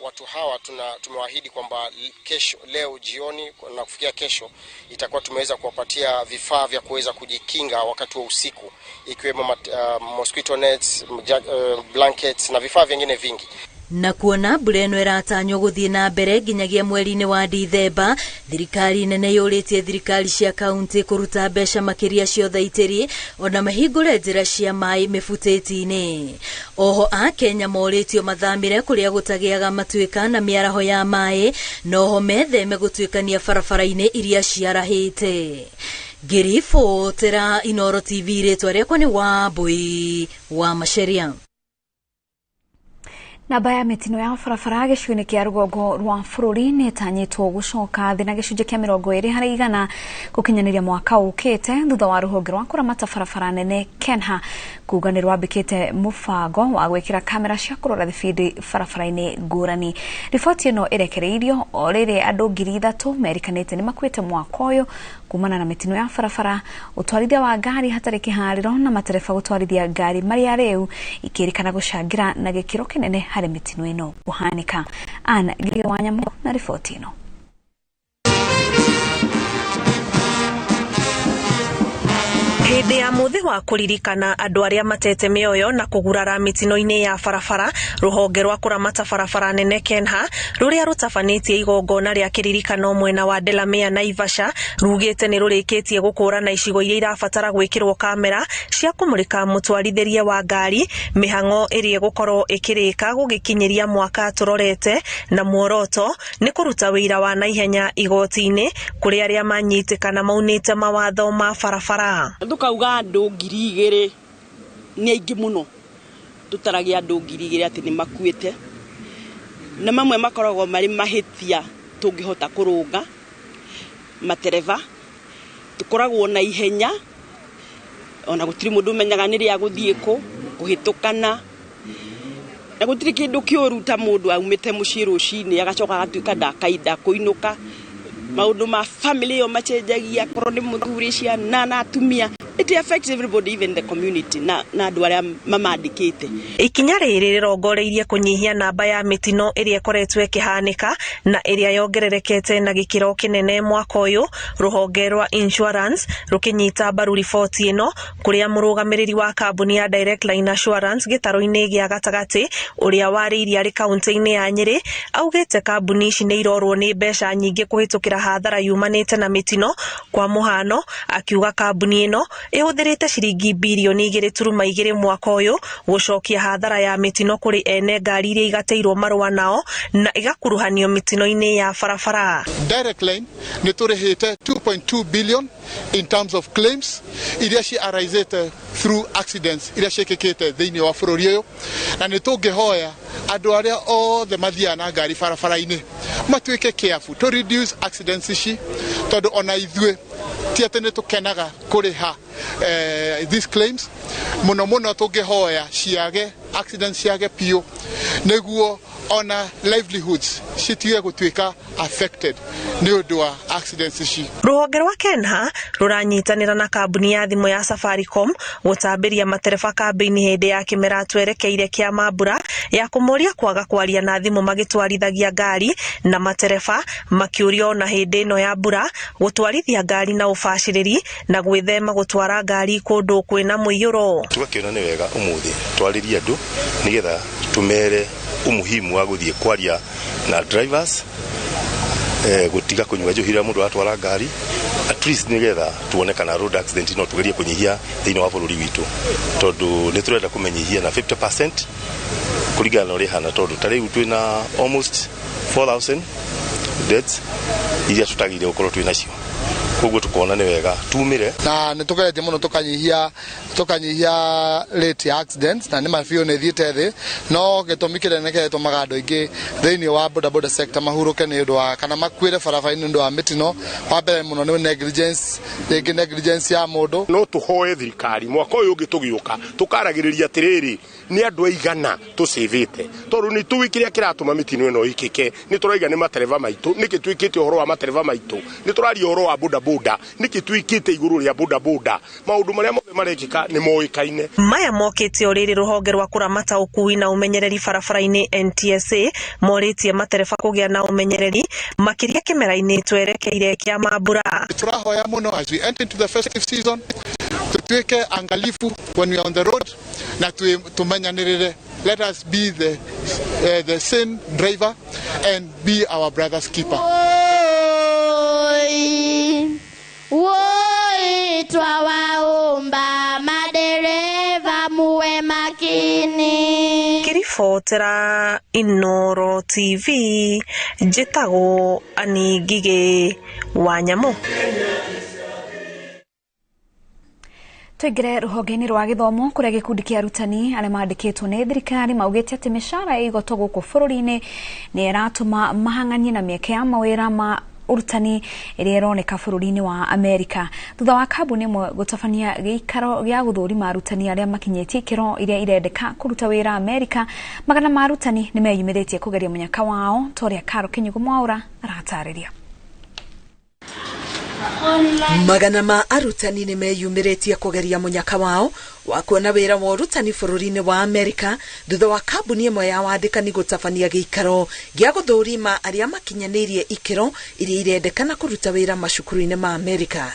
S24: Watu hawa tumewaahidi kwamba kesho, leo jioni na kufikia kesho itakuwa tumeweza kuwapatia vifaa vya kuweza kujikinga wakati wa usiku, ikiwemo mosquito nets, blankets na vifaa vingine vingi.
S3: Na kuona mbura ĩno ĩratanywo gũthiĩ na mbere nginyagia mweri-inĩ wa Dithemba, thirikari nene yũrĩtie thirikari cia kaunti kũruta mbeca makĩria cia ũthaitĩri ona mahingũre njĩra cia maĩ mĩbutĩti-inĩ. Oho Akenya morĩtio mathamĩre kũrĩa gũtagĩaga matuĩka na mĩaraho ya maĩ, na oho metheme gũtuĩkania barabara-inĩ iria ciarahĩte. Ngĩribotera Inooro TV, rĩtwa rĩakwa nĩ Wambui wa Macharia.
S1: Namba ya mĩtino ya barabara gĩcigo-inĩ kĩa rũgongo rwa bũrũri nĩ ĩtanyĩtwo gũcoka thĩ na gĩcunjĩ kĩa 20% gũkinyanĩria mwaka ũkĩte, thutha wa rũhonge rwa kũramata barabara nene KENHA kuga nĩ rwambĩkĩte mũbango wa gwĩkĩra kamera cia kũrora thibindi barabara-inĩ ngũrani. Riboti ĩno ĩrekereirio o rĩrĩ andũ 3,000 merikanĩte nĩ makuĩte mwaka ũyũ kumana na mĩtino ya barabara, ũtwarithia wa ngari hatarĩ kĩharĩro na matereba gũtwarithia ngari marĩa rĩu ikĩrĩkana gũcangĩra na gĩkĩro kĩnene harĩ mĩtino ĩno kũhanĩka. Ann Ngige wa Nyamũ na riboti ĩno.
S8: Hĩndĩ ya mũthĩ wa kũririkana andũ arĩa matete mĩoyo na kũgurara mĩtino-inĩ ya barabara, rũhonge rwa kũramata barabara nene KENHA rũrĩa rũtabanĩtie igongona rĩa kĩririkano mwena wa Delamere Naivasha rugĩte nĩ rũrĩkĩtie gũkũrana icigo iria irabatara gwĩkĩrwo kamera cia kũmũrĩka mũtwarithĩrie wa ngari, mĩhang'o ĩrĩa ĩgũkorwo ĩkĩrĩka gũgĩkinyĩria mwaka tũrorete, na muoroto nĩ kũruta wĩira wa naihenya igoti-inĩ kũrĩ arĩa manyitĩkana maunĩte mawatho ma barabara.
S9: Tukauga andũ 2000 nĩ aingĩ mũno, tũtaragia andũ 2000 atĩ nĩ makuĩte, na mamwe makoragwo marĩ mahĩtia tũngĩhota kũrũnga. Matereba tũkoragwo na ihenya, ona gũtirĩ mũndũ ũmenyaga nĩ rĩa gũthiĩ kũ, kũhĩtũkana, na gũtirĩ kĩndũ kĩũru ta mũndũ aumĩte mũciĩ rũcinĩ agacoka agatuĩka ndakainda kũinũka. Maũndũ ma family ĩyo macenjagia, korwo nĩ mũthuri, ciana na atumia. It affects everybody, even the community na andũ arĩa mamandĩkĩte.
S8: Ikinya rĩrĩ rĩrongoreirie kũnyihia namba ya mĩtino ĩrĩa ĩkoretwo ĩkĩhanĩka na ĩrĩa yongererekete na gĩkĩro kĩnene mwaka ũyũ, rũhonge rwa insurance rũkĩnyita mbaru riboti ĩno, kũrĩa mũrũgamĩrĩri wa kambuni ya Direct Line Assurance gĩtarũ-inĩ gĩa gatagatĩ ũrĩa warĩirie arĩ kaunti-inĩ ya Nyĩrĩ augĩte kambuni ici nĩ irorwo nĩ mbeca nyingĩ kũhĩtũkĩra hathara yumanĩte na mĩtino. Kwa mũhano, akiuga kambuni ĩno ĩhũthĩrĩte ciringi birioni 2.2 mwaka ũyũ gũcokia hathara ya mĩtino kũrĩ ene ngari iria igateirwo marũa nao na igakuruhanio mĩtino-inĩ ya barabara.
S10: Direct Line nĩ tũrĩhĩte 2.2 billion in terms of claims iria ci arisete through accidents iria ciĩkĩkĩte thĩinĩ wa bũrũri ũyũ, na nĩ tũngĩhoya andũ arĩa othe mathiaga na ngari barabara-inĩ matuĩke careful to reduce accidents ici, tondũ ona ithuĩ ti atĩ nĩ tũkenaga kũrĩha these claims. Mũno mũno tũngĩhoya ciage accidents ciage piũ, nĩguo ona livelihoods citige gũtuĩka affected nĩ ũndũ wa accidents ici.
S8: Rũhonge rwa KENHA rũranyitanĩra na kambuni ya thimũ ya Safaricom gũtambĩria matereba kambĩini hĩndĩ ya kĩmera twerekeire kĩa mambura ya kũmoria kwaga kwaria na thimũ magĩtwarithagia ngari, na matereba makĩũrio ona hĩndĩ ĩno ya mbura gũtwarithia ngari na ũbacĩrĩri na gwĩthema gũtwara ngari kũndũ kwĩna mũiyũro.
S11: Tũgakĩona nĩ wega ũmũthĩ twarĩrie andũ nĩgetha tũmere umuhimu wa gũthiĩ kwaria na drivers, gũtiga kũnyua njohi rĩrĩa mũndũ aratwara ngari, at least nĩgetha tuone kana road accident no tugerie kũnyihia thĩinĩ wa bũrũri witũ, tondũ nĩ tũrenda kũmenyihia na 50% kũringana na ũrĩa ĩhana, tondũ ta rĩu twĩna almost 4000 deaths iria tũtagĩrĩire gũkorwo twĩ nacio. Koguo tukona nĩ wega tumire
S13: na nĩ tũgeretie mũno tũkanyihia rate ya accidents, na nĩ mabiũ nĩ thiĩte thĩ, no gĩtũmi kĩnene kĩrĩa gĩtũmaga andũ aingĩ thĩinĩ wa bodaboda sector mahurũke nĩ ũndũ wa kana makuĩre barabara-inĩ nĩ ũndũ wa mĩtino, wa mbere mũno nĩ negligence, rĩngĩ negligence ya mũndũ.
S14: No tũhoe thirikari mwaka ũyũ ũngĩ tũgĩũka tũkaragĩrĩria atĩrĩrĩ, nĩ andũ aigana tũcĩvĩte, tondũ nĩ tũĩ kĩrĩa kĩratũma mĩtino ĩno ĩkĩke. Nĩ tũraiga nĩ matereba maitũ, nĩkĩ twĩkĩte ũhoro wa matereba maitũ? Nĩ tũraria ũhoro wa bodaboda, nĩkĩ twĩkĩte igũrũ rĩa bodaboda? Maũndũ marĩa mothe marekĩka nĩ moĩkaine.
S8: Maya mokĩte o rĩrĩ rũhonge rwa kũramata ũkui na ũmenyereri barabara-inĩ NTSA morĩtie matereba kũgĩa na ũmenyereri makĩria kĩmera-inĩ twerekeire kĩa mambura.
S10: Tũrahoya mũno as we enter into the festive season tutuĩke angalifu when we are on the road na tumenyanĩrĩre. Let us be the same driver and be our brother's keeper.
S15: Woi twawaomba madereva muwe makini.
S8: Kiribotera Inooro TV, njĩtagwo Annie Ngigĩ wa Nyamũ.
S1: Tuingire ruhonge-inĩ rwa gĩthomo kũrĩa gĩkundi kĩa arutani arĩa mandĩkĩtwo nĩ thirikari maugĩte atĩ mĩcara ya igoto gũkũ bũrũri-inĩ nĩ ĩratũma mahang'anie na mĩeke ya mawĩra ma ũrutani ĩrĩa ĩroneka bũrũri-inĩ wa Amerika, thutha wa kambuni ĩmwe gũtabania gĩikaro gĩa gũthũrima arutani arĩa makinyĩtie ikĩro iria irendeka kũruta wĩra Amerika. Magana ma arutani nĩ meyumĩrĩtie kũgeria mũnyaka wao ta ũrĩa Karo Kĩnyugo Mwaũra aratarĩria.
S16: Magana ma arutani nĩ meyumĩrĩtie kũgeria mũnyaka wao wa kuona wĩra wa ũrutani bũrũri-inĩ wa Amerika thutha wa kambuni ĩmwe ya wandĩkani gũtabania gĩikaro gĩa gũthũrima arĩa makinyanĩirie ikĩro iria irendekana kũruta wĩra macukuru-inĩ ma Amerika.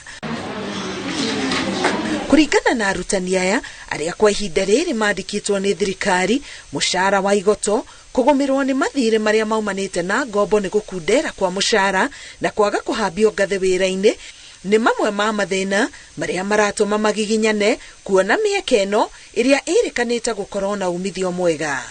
S16: Kũringana na arutani aya arĩa kwa ihinda rĩrĩ mandĩkĩtwo nĩ thirikari, mũcara wa igoto, kũgũmĩrwo nĩ mathirĩ marĩa maumanĩte na ngombo nĩ gũkundera kwa mũcara na kwaga kũhambio ngathĩ wĩra-inĩ nĩ mamwe ma mathĩna marĩa maratũma magiginyane kuona mĩeke ĩno ĩrĩa ĩrĩkanĩte gũkorwo na umithio mwega.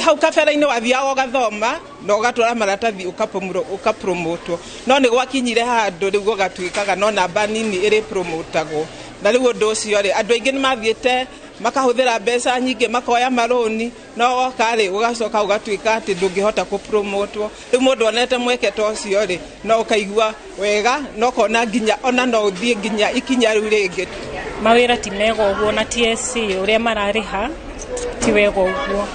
S5: Hau kabere-inĩ wathiaga ũgathoma na ũgatwara maratathi ũkapromotwo, no nĩ gwakinyire handũ rĩu gũgatuĩkaga no namba nini ĩrĩ promotagwo, na rĩu ũndũ ũcio rĩ andũ aingĩ nĩ mathiĩte makahũthĩra mbeca nyingĩ makoya marũni, no woka rĩ ũgacoka ũgatuĩka atĩ ndũngĩhota kũpromotwo. Rĩu mũndũ onete mweke ta ũcio rĩ no ũkaigua wega no ũkona nginya ona no ũthiĩ nginya ikinya rĩu rĩngĩ.
S12: Mawĩra ti mega ũguo na TSC ũrĩa mararĩha ti wega ũguo.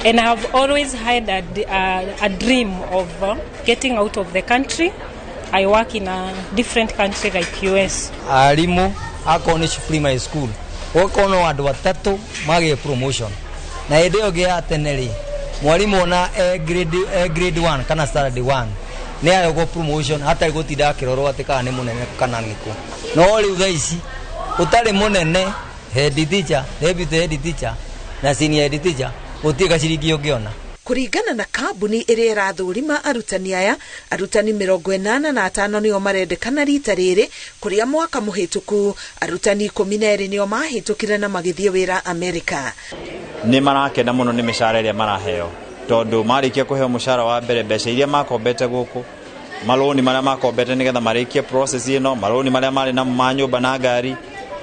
S12: And I have always had a dream of getting out of the country. I work in a different country like US.
S17: Arimu akorwo nĩ primary school gũkorwo no andũ atatũ magĩe promotion, na hĩndĩ ĩyo ĩngĩ ya tene rĩ mwarimũ ona e grade 1 kana standard 1 nĩ aheagwo promotion hatarĩ gũtinda akĩrorwo atĩ kana nĩ mũnene kana nĩkũ. No rĩu thaa ici ũtarĩ mũnene, head teacher, deputy head teacher na senior head teacher gũtirĩ gaciringi ũngĩona.
S16: Kũringana na kambuni ĩrĩa ĩrathũrima arutani aya, arutani 85 nĩo marendekana rita rĩrĩ, kũrĩa mwaka mũhĩtũku arutani 12 nĩo mahĩtũkire na magĩthiĩ wĩra Amerika.
S18: Nĩ marakena mũno nĩ mĩcara ĩrĩa maraheo, tondũ marĩkia kũheo mũcara wa mbere mbeca iria makombete gũkũ, marũni marĩa makombete nĩgetha marĩkie process ĩno, marũni marĩa marĩ namo ma nyũmba na ngari,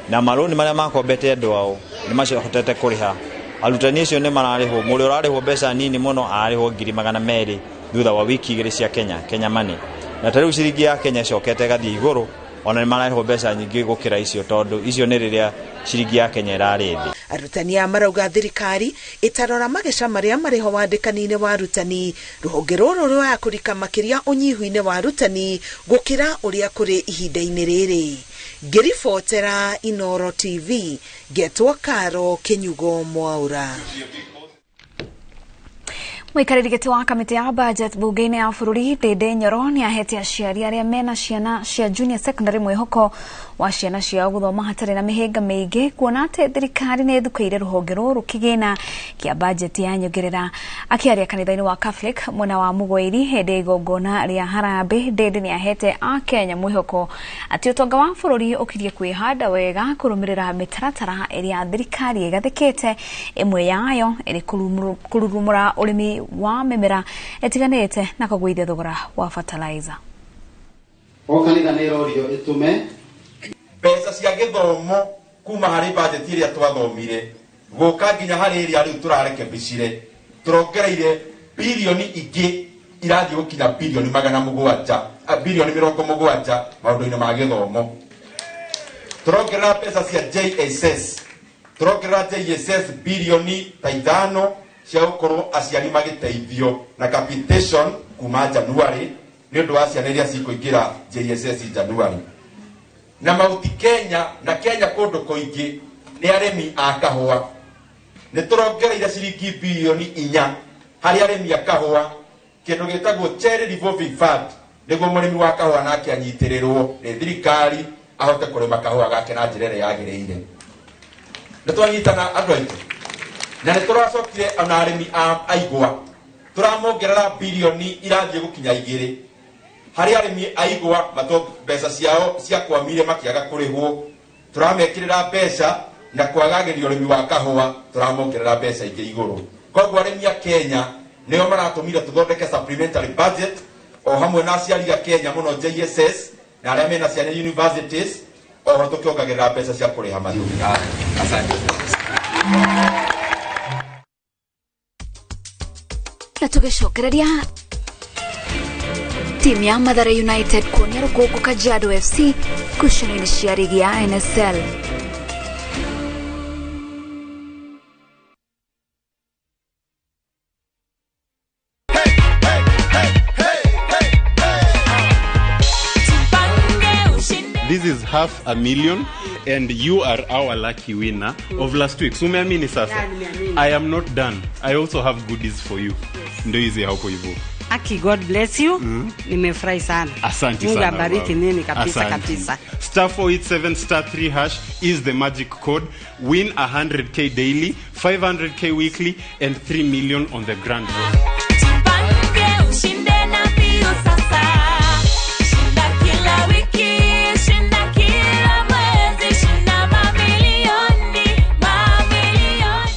S18: na marũni marĩa makombete andũ ao nĩ macihotete kũrĩha. Arutani acio nĩ mararĩhwo, mũrĩa ũrarĩhwo mbeca nini mũno ararĩhwo 200,000 thutha wa wiki igĩrĩ cia Kenya money. Na ta rĩu ciringi ya Kenya ĩcokete ĩgathiĩ igũrũ, ona nĩ mararĩhwo mbeca nyingĩ gũkĩra icio, tondũ icio nĩ rĩrĩa ciringi ya Kenya ĩrarĩ thĩ.
S16: Arutani aya marauga thirikari ĩtarora mageca marĩa marĩho wandĩkani-inĩ wa arutani, rũhonge rũrũ rũraya kũrika makĩria ũnyihu-inĩ wa arutani gũkĩra ũrĩa kũrĩ ihinda-inĩ rĩrĩ. Ngĩribotera Inoro TV, ngetwo Karo Kinyugo Mwaura.
S1: Mũikarĩri gĩtĩ wa kamĩtĩ ya budget bunge-inĩ ya bũrũri Ndĩndĩ Nyoro nĩ ahete aciari arĩa mena ciana cia junior secondary mwĩhoko wa ciana ciao gũthoma hatarĩ na mĩhĩnga mĩingĩ, kuona atĩ thirikari nĩ ĩthukĩire rũhonge rũrũ kĩgĩna kĩa budget ya nyongerera. Akĩaria kanitha-inĩ wa Catholic mwena wa Mũgwĩri hĩndĩ ya igongona rĩa harambee, Ndĩndĩ nĩ ahete Akenya mwĩhoko atĩ ũtonga wa bũrũri ũkirie kwĩhanda wega kũrũmĩrĩra mĩtaratara ĩrĩa thirikari ĩgathĩkĩte, ĩmwe yayo ĩrĩ kũrurumũra ũrĩmi wa mĩmera ĩtiganĩte na kũgũithia thogora wa fertilizer.
S19: O kanitha nĩ ĩrorio ĩtũme
S22: mbeca cia gĩthomo kuma harĩ budget ĩrĩa twathomire gũka nginya harĩ ĩrĩa rĩu tũrarekebicire, tũrongereire bilioni ingĩ irathiĩ gũkinya bilioni 700, bilioni 70 maũndũ-inĩ ma gĩthomo. Tũrongerera mbeca cia JSS, tũrongerera JSS bilioni ta 5 cia gũkorwo aciari magĩteithio na capitation kuma January nĩ ũndũ wa ciana iria cikũingĩra JSS January. Na Mauti Kenya na Kenya kũndũ kũingĩ nĩ arĩmi a kahũa, nĩ tũrongereire ciringi bilioni 4 harĩ arĩmi a kahũa, kĩndũ gĩtagwo Cherry Revolving Fund, nĩguo mũrĩmi wa kahũa nake anyitĩrĩrwo nĩ thirikari ahote kũrĩma kahũa gake na njĩra ĩrĩa yagĩrĩire. Nĩ twanyitana andũ aitũ, na nĩ tũracokire ona arĩmi a igwa tũramongerera bilioni irathiĩ gũkinya 2 harĩ arĩmi a igwa mato mbeca ciao ciakwamire makĩaga kũrĩhwo, tũramekĩrĩra mbeca na kwagagĩria ũrĩmi wa kahũa tũramongerera mbeca ingĩ igũrũ. Koguo arĩmi a Kenya nĩo maratũmire tũthondeke supplementary budget o hamwe na aciari a Kenya mũno JSS na arĩa mena ciana universities, oho tũkĩongagĩrĩra mbeca cia kũrĩha mathukuru. Asante.
S1: Na tũgĩcokereria timu ya Mathare United kuonia rũkũngũ Kajiado FC ngucanio-inĩ cia rigi ya NSL.
S23: This is 500,000 and you are our lucky winner of last week. So umeamini sasa?
S9: Yeah, nimeamini.
S23: I am not done. I also have goodies for you. Yes. Ndio hizi hapo hivyo.
S2: Aki, God bless you. Nimefurahi sana.
S23: Asante
S2: Mungu
S23: sana.
S2: abariki
S23: Mama.
S2: nini kabisa.
S23: Asante.
S2: Kabisa.
S23: Star 487 star 3 hash is the magic code. Win 100K daily, 500K weekly, and 3 million on the grand road.
S4: Jipange ushinde na mbio sasa. Shinda kila wiki, shinda kila mwezi, shinda mamilioni, mamilioni.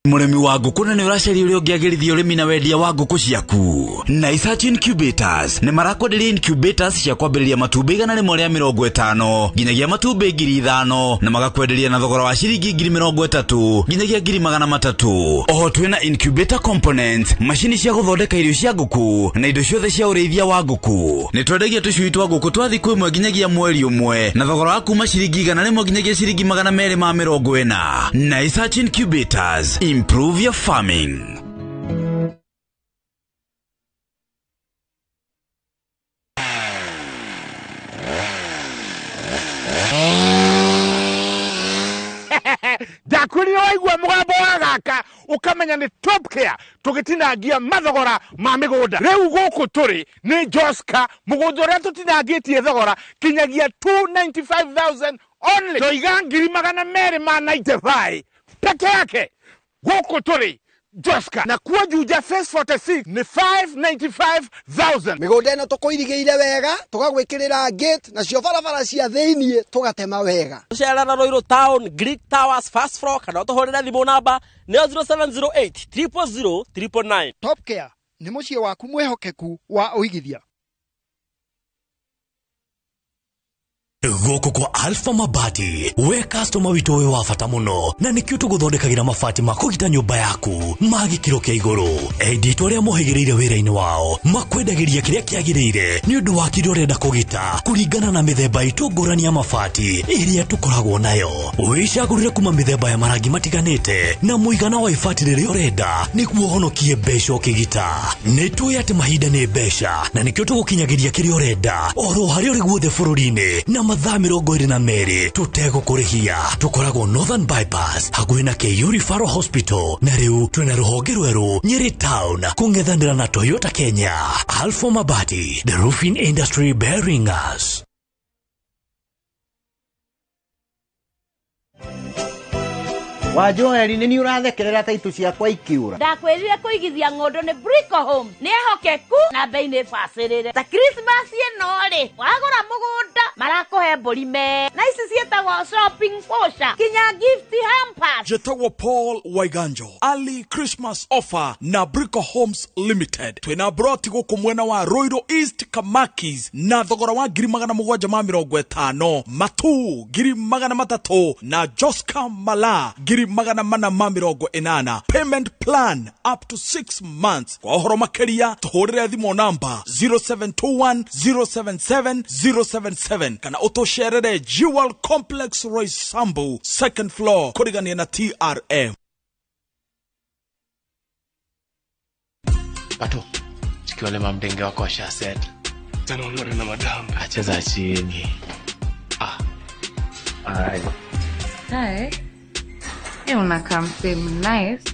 S20: Mũrĩmi wa ngũkũ na nĩ ũracaria ũrĩa ũngĩagĩrithia ũrĩmi na wendia wa ngũkũ ciaku. Na Isach Incubators nĩ marakwenderia incubators cia kwambĩrĩria matumbĩ 150 nginyagia matumbĩ 5,000 na magakwenderia na thogora wa ciringi 30,000 nginyagia 300,000. Oho twĩna incubator components, macini cia gũthondeka irio cia ngũkũ na indo ciothe cia ũrĩithia wa ngũkũ. Nĩ twendagia tũcui twa ngũkũ twa thikũ ĩmwe nginyagia mweri ũmwe na thogora wa kuma ciringi 100 nginyagia ciringi 240. Na Isach Incubators, improve your farming.
S21: Ndakwĩrire waigua mũgambo wa gaka ũkamenya nĩ Top Care tũgĩtinangia mathogora ma mĩgũnda. Rĩu gũkũ tũrĩ nĩ Joska, mũgũnda ũrĩa tũtinangĩtie thogora kinyagia 295,000 only. Toiga 295,000 peke yake. Gũkũ tũrĩ Joska na kuo Juja phase 46 nĩ 595,000.
S25: Mĩgũnda ĩno tũkũirigĩire wega, tũgagwĩkĩrĩra gate nacio barabara cia thĩiniĩ tũgatema wega.
S26: Ũcerera Ruiru Town, Greek Towers, first floor, kana ũtũhũrĩre thimũ namba nĩyo 0708 000 999.
S25: Top Care nĩ mũciĩ waku mwĩhokeku wa ũigithia.
S27: Gũkũ kwa Alpha Mabati, we customer witũ wĩ wa bata mũno na nĩkĩo tũgũthondekagĩra mabati ma kũgita nyũmba yaku ma gĩkĩro kĩa igũrũ. Enditũ arĩa mohĩgĩrĩire wĩra-inĩ wao makwendagĩria kĩrĩa kĩagĩrĩire nĩ ũndũ wa kĩrĩa ũrenda kũgita kũringana na mĩthemba itũ ngũrani ya mabati ĩrĩa tũkoragwo nayo. Wĩcagũrĩre kuma mĩthemba ya marangi matiganĩte na mũigana wa ibati rĩrĩa ũrenda nĩguo ũhonokie mbeca ũkĩgita. Nĩ tũĩ atĩ mahinda nĩ mbeca na nĩkĩo tũgũkinyagĩria kĩrĩa ũrenda oro harĩa ũrĩ guothe bũrũri-inĩ na mathaa 22 tũtegũkũrĩhia. Tũkoragwo Northern Bypass hakuhĩ na KU Referral Hospital na rĩu twĩna rũhonge rwerũ Nyeri Town kũng'ethanĩra na Toyota Kenya. Alpha Mabati, the roofing industry bearing us.
S28: Wa Joeli nĩ niĩ ũrathekerera ta itũ ciakwa ikiura.
S29: Ndakwĩrire kũigithia ng'ũndũ nĩ Brico Home. Nĩ ehokeku na bei nĩ bacĩrĩre. Ta Christmas ĩno rĩ, wagũra mũgũnda marakũhe mbũri me. Na ici ciĩtagwo shopping voucher kinya gift hampers.
S30: Njĩtagwo Paul Waiganjo. Early Christmas offer na Brico Homes Limited. Twĩna broti gũkũ mwena wa Ruiru East Kamakis na thogora wa 750,000, Matu 300,000 na Joska Mala 480,000. Payment plan up to 6 months. Kwa ũhoro makĩria tũhũrĩre thimũ namba 0721 077 077 kana ũtũcerere Jewel Complex Roysambu second floor kũrigania na TRM.
S31: Pato, chikiwa wale mamdenge wako washa set. Tena ulore na madam. Acheza chini. Ah. Ai.
S32: Hi. Unakaa msee nice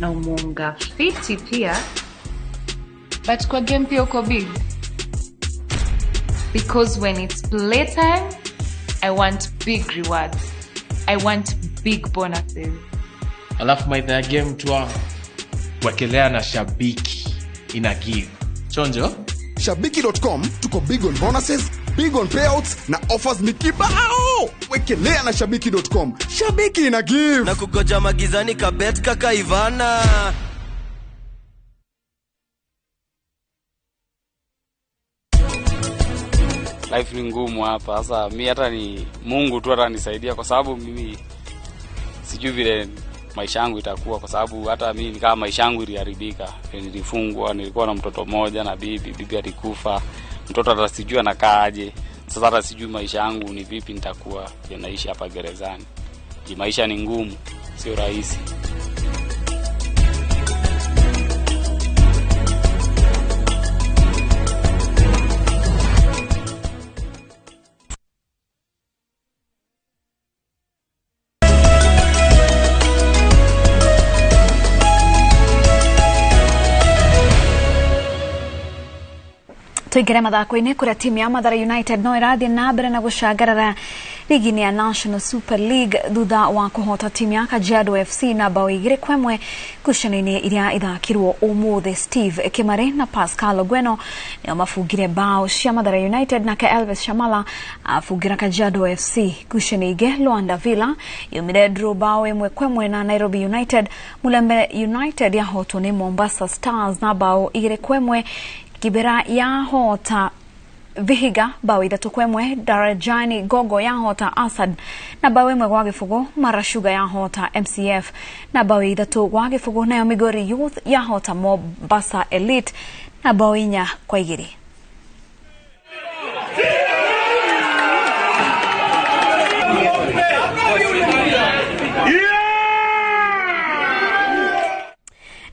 S32: na umeunga fiti pia, but kwa game pia uko big, because when it's playtime I want big rewards, I want big bonuses.
S31: Alafu maitha ya game tu wangu wekelea na Shabiki ina give chonjo.
S33: Shabiki.com tuko big on bonuses, big on payouts na offers ni kibao. Wekelea na Shabiki.com. Shabiki ina give.
S34: Na kugoja magizani kabet kaka Ivana.
S35: Life ni ngumu hapa. Sasa mimi hata ni Mungu tu atanisaidia kwa sababu mimi sijui vile maisha yangu itakuwa, kwa sababu hata mimi ni kama maisha yangu iliharibika. Nilifungwa, nilikuwa na mtoto mmoja na bibi alikufa. Mtoto hata sijui anakaaje. Sasa hata sijui maisha yangu ni vipi nitakuwa naishi hapa gerezani. Maisha ni ngumu, sio rahisi.
S1: Tuingire mathako-inĩ kũrĩa timu ya Mathare United no ĩrathiĩ na mbere na gũcangarara ligi-inĩ ya National Super League thutha wa kũhota timu ya Kajiado FC na bao 2-1 ngucanio-inĩ iria ithakirwo ũmũthĩ. Steve Kimari na Pascal Ogweno nĩo mabungire bao cia Mathare United, nake Elvis Shamala abungira Kajiado FC. Ngucanio ingĩ, Luanda Villa yumire draw bao 1-1 na Nairobi United. Mulembe United yahotwo nĩ Mombasa Stars na bao 2-1. Kibera yahota Vihiga bao 3-1. Darajani Gogo yahota Asad na bao 1-0. Mara Sugar yahota MCF na bao 3-0. Nayo Migori Youth yahota Mombasa Elite na bao 4-2.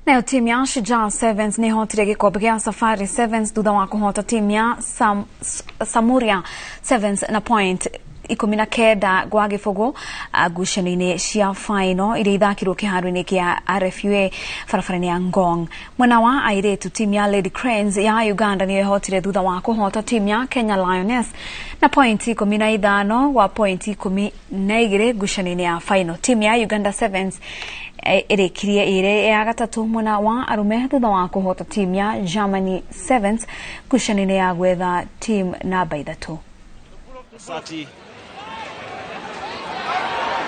S1: Nayo timu ya Shujaa Sevens nĩ ĩhotire gĩkombe gĩa Safari Sevens thutha wa kũhota timu ya Samuria Sevens na point 19-0 ngucanio-inĩ cia final iria ithakirwo kĩharo-inĩ kĩa RFUA barabara-inĩ ya Ngong. Mwena wa airĩtu, timu ya Lady Cranes ya Uganda nĩyo ĩhotire thutha wa kũhota timu ya Kenya Lioness na point 15 gwa point 12 ngucanio-inĩ ya final. Timu ya Uganda Sevens ĩrĩkirie ĩrĩ ya gatatũ mwena wa arũme thutha wa kũhota timu ya Germany Sevens ngucanio-inĩ ya gwetha timu namba 3.
S3: Sati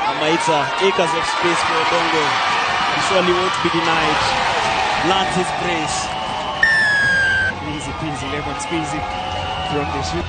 S3: Amaita, acres of space for Odongo. He surely won't be denied. Lands his brace.
S5: Easy peasy lemon squeezy from the shoot.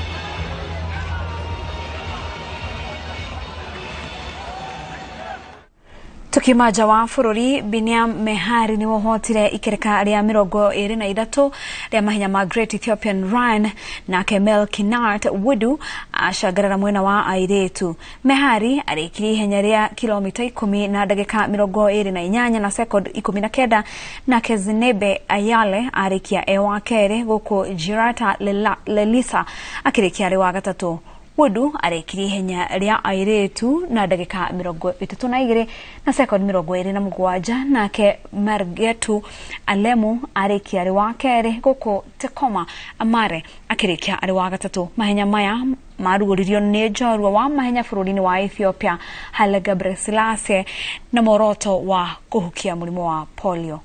S1: Tukiuma nja wa bũrũri, Biniam Mehari nĩwe ũhotire ikereka rĩa 23 rĩa mahenya ma Great Ethiopian Run, nake Melkinart Wudu acangarara mwena wa airĩtu. Mehari arĩkirie ihenya rĩa kilomita 10 na ndagĩka 28 na second 19, nake Zinebe Ayale arĩkia e wa kerĩ, gũkũ Jirata Lelisa akĩrĩkia arĩ wa gatatũ. Wudu arĩkirie ihenya rĩa airĩtu na ndagĩka 32 na second 27, nake Margetu Alemu arĩkia arĩ wa kerĩ, gũkũ Tekoma Amare akĩrĩkia arĩ wa gatatũ. Mahenya maya marugũririo nĩ njorua wa mahenya bũrũri-inĩ wa Ethiopia Haile Gebrselassie na muoroto wa kũhukia mũrimũ wa polio.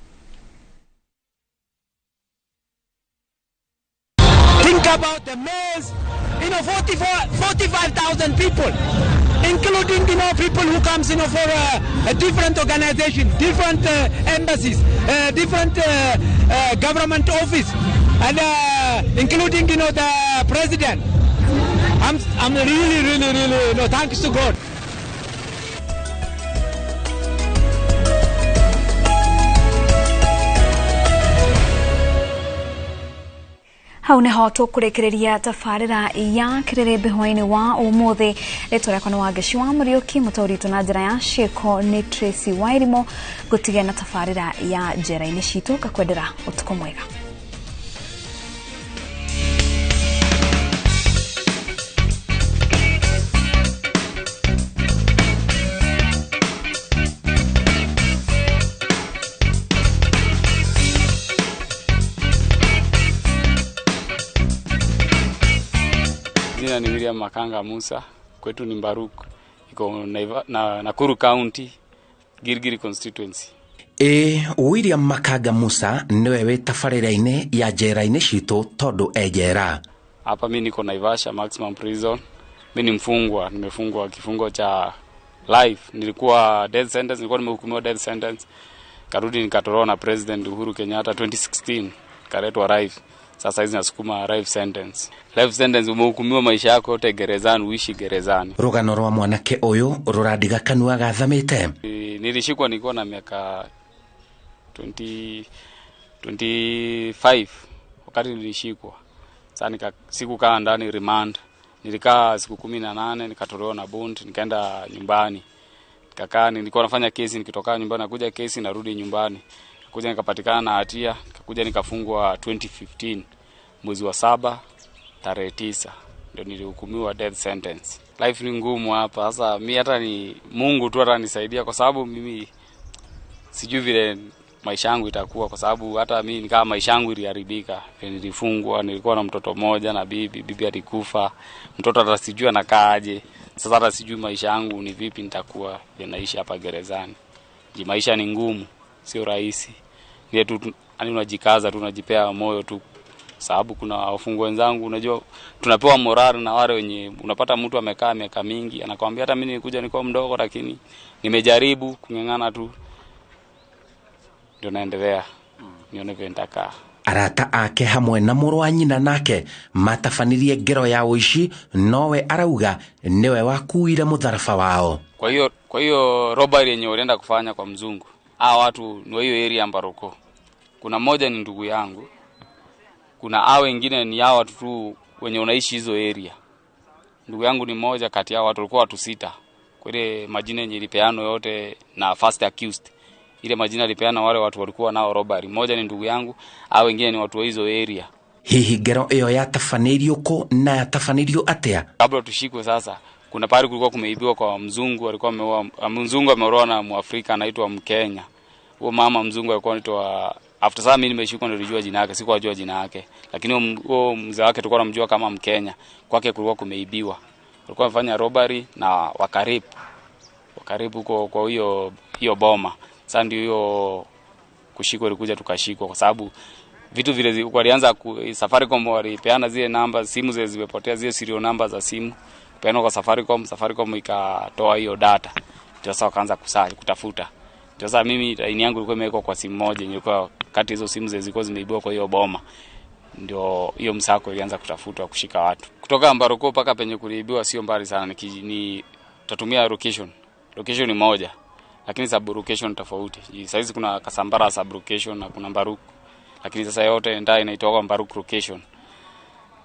S6: Think about the maze, 45,000 people, including, people who comes, for a different organization, different embassies, different government office, and including, the president. I'm really, really, really, thanks to God.
S1: Hau nĩho tũkũrĩkĩrĩria tabarĩra ya kĩrĩrĩmbĩ hwaĩ-inĩ wa ũmũthĩ. Rĩtwa rĩakwa nĩ Wangeci wa Mũriũki, mũtaũri witũ na njĩra ya ciĩko nĩ Tracy Wairimo. Ngũtige na tabarĩra ya njera-inĩ citũ, ngakwendera ũtukũ mwega.
S35: Jina ni William Makanga Musa, kwetu ni Mbaruk, iko Nakuru County, Gilgil constituency.
S7: William Makanga Musa niwe wĩ tabarĩra-inĩ ya njera-inĩ citũ tondũ e njera.
S35: Hapa mimi niko Naivasha Maximum Prison. Mimi ni mfungwa, nimefungwa kifungo cha life. Nilikuwa death sentence, nilikuwa nimehukumiwa death sentence. Karudi nikatoroa na President Uhuru Kenyatta 2016, kaletwa life. Sasa hizi nasukuma life sentence. Life sentence, umehukumiwa maisha yako yote gerezani, uishi gerezani.
S7: Rugano rwa mwanake uyu ruradiga kanua gathamite.
S35: Nilishikwa nilikuwa na miaka 25 wakati nilishikwa. Sasa sikukaa ndani remand. Nilikaa siku 18 nikatolewa na bond, nikaenda nyumbani. Nikakaa, nilikuwa nafanya kesi, nikitoka nyumbani nakuja kesi narudi nyumbani. Kuja nikapatikana na hatia, nikakuja nikafungwa 2015 mwezi wa 7 tarehe 9 ndio nilihukumiwa death sentence. Life ni ngumu hapa. Sasa mimi hata ni Mungu tu atanisaidia kwa sababu mimi sijui vile maisha yangu itakuwa, kwa sababu hata mimi kama maisha yangu iliharibika. Nilifungwa, nilikuwa na mtoto mmoja na bibi alikufa. Mtoto hata sijui anakaaje. Sasa hata sijui maisha yangu ni vipi nitakuwa naishi hapa gerezani. Maisha ni ngumu, sio rahisi. Ni tu yani unajikaza tu, unajipea moyo tu. Sababu kuna wafungwa wenzangu, unajua tunapewa morale na wale wenye, unapata mtu amekaa miaka mingi anakuambia hata mimi nilikuja nilikuwa mdogo lakini nimejaribu kung'ang'ana tu, ndio naendelea nione vile nitakaa.
S7: Arata ake hamwe na mũrũ wa nyina nake matabanirie ngero ya ũici, nowe arauga niwe wakuire mũtharaba wao.
S35: Kwa hiyo robbery yenye walienda kufanya kwa mzungu, hao watu ni wa hiyo area Mbaruko. Kuna mmoja ni ndugu yangu, kuna hao wengine ni hao watu tu wenye unaishi hizo area. Ndugu yangu ni mmoja kati yao, watu walikuwa watu 6. Kwa ile majina yenye ilipeano yote na first accused, ile majina ilipeana wale watu walikuwa nao robbery. Mmoja ni ndugu yangu, hao wengine ni watu wa hizo area.
S7: Hihi ngero iyo yatabanĩirio kũ na yatabanĩirio atĩa?
S35: Kabla tushikwe sasa, kuna pahali kulikuwa kumeibiwa kwa mzungu, alikuwa ameoa mzungu, ameoa na Mwafrika anaitwa Mkenya. Huyo mama mzungu alikuwa anaitwa, after sasa mimi nimeshikwa ndio nilijua jina yake, sikuwa najua jina yake. Lakini huyo mzee wake tulikuwa tunamjua kama Mkenya. Kwake kulikuwa kumeibiwa. Walikuwa wamefanya robbery na wakaribu. Wakaribu huko kwa hiyo boma. Sasa ndio hiyo kushikwa ilikuja tukashikwa, kwa sababu vitu vile walianza Safaricom walipeana zile namba, simu zile zimepotea, zile serial number za simu kupeana kwa Safaricom, Safaricom ikatoa hiyo data. Ndio sasa wakaanza kutafuta. Ndio sasa mimi line yangu ilikuwa imewekwa kwa simu moja yenye ilikuwa kati hizo simu zile zilikuwa zimeibiwa kwa hiyo boma. Ndio hiyo msako ilianza kutafutwa kushika watu. Kutoka Mbaruko mpaka penye kuliibiwa sio mbali sana, ni tutatumia location. Location ni moja, lakini sub location tofauti. Saizi kuna Kasambara sub location na kuna Mbaruku. Lakini sasa yote ndio inaitwa Mbaruku location.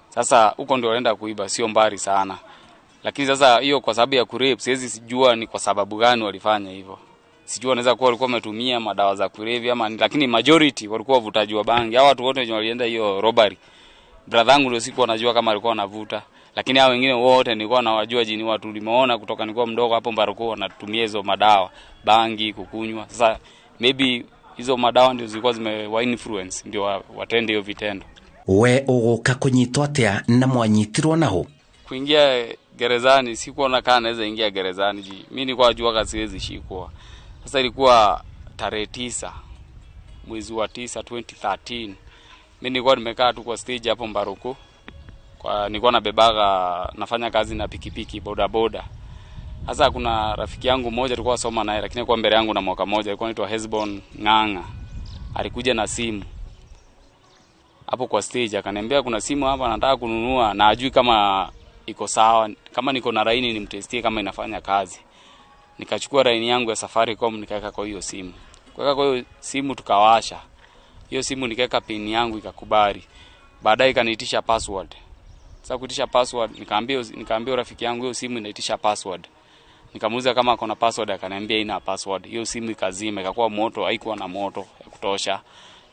S35: Sasa huko ndio walienda kuiba, sio mbali sana. Lakini sasa hiyo kwa sababu ya kurape, siwezi sijua ni kwa sababu gani walifanya hivyo. Sijua wanaweza kuwa walikuwa wametumia madawa za kulevya ama, lakini majority walikuwa wavutaji wa bangi. Hao watu wote wenye walienda hiyo robbery, brother yangu ndio sikuwa najua kama alikuwa anavuta, lakini hao wengine wote nilikuwa nawajua jini, watu nimeona kutoka nilikuwa mdogo hapo Mbaruko wanatumia hizo madawa, bangi, kukunywa. Sasa maybe hizo madawa ndio zilikuwa zimewa influence ndio watende hiyo vitendo.
S7: We uguka kunyitwo atia na mwanyitirwo naho?
S35: Kuingia gerezani sikuona kama naweza ingia gerezani. Mimi nilikuwa najua kama siwezi shikwa. Sasa ilikuwa tarehe 9 mwezi wa 9 2013. Mimi nilikuwa nimekaa tu kwa stage hapo Mbaruko. Kwa nilikuwa nabebaga, nafanya kazi na pikipiki boda boda. Sasa kuna rafiki yangu mmoja tulikuwa soma naye, lakini kwa mbele yangu na mwaka mmoja, alikuwa anaitwa Hesbon Nganga. Alikuja na simu hapo kwa stage akaniambia kuna simu hapa nataka kununua na ajui kama iko sawa, kama niko na laini nimtestie kama inafanya kazi. Nikachukua laini yangu ya Safaricom nikaweka kwa hiyo simu. Kuweka kwa hiyo simu tukawasha. Hiyo simu nikaweka pin yangu ikakubali. Baadaye ikaniitisha password. Sasa kuitisha password nikaambia rafiki yangu hiyo simu inaitisha password. Nikamuuliza kama akona password, akaniambia ina password. Hiyo simu ikazima, ikakuwa moto, haikuwa na moto ya kutosha.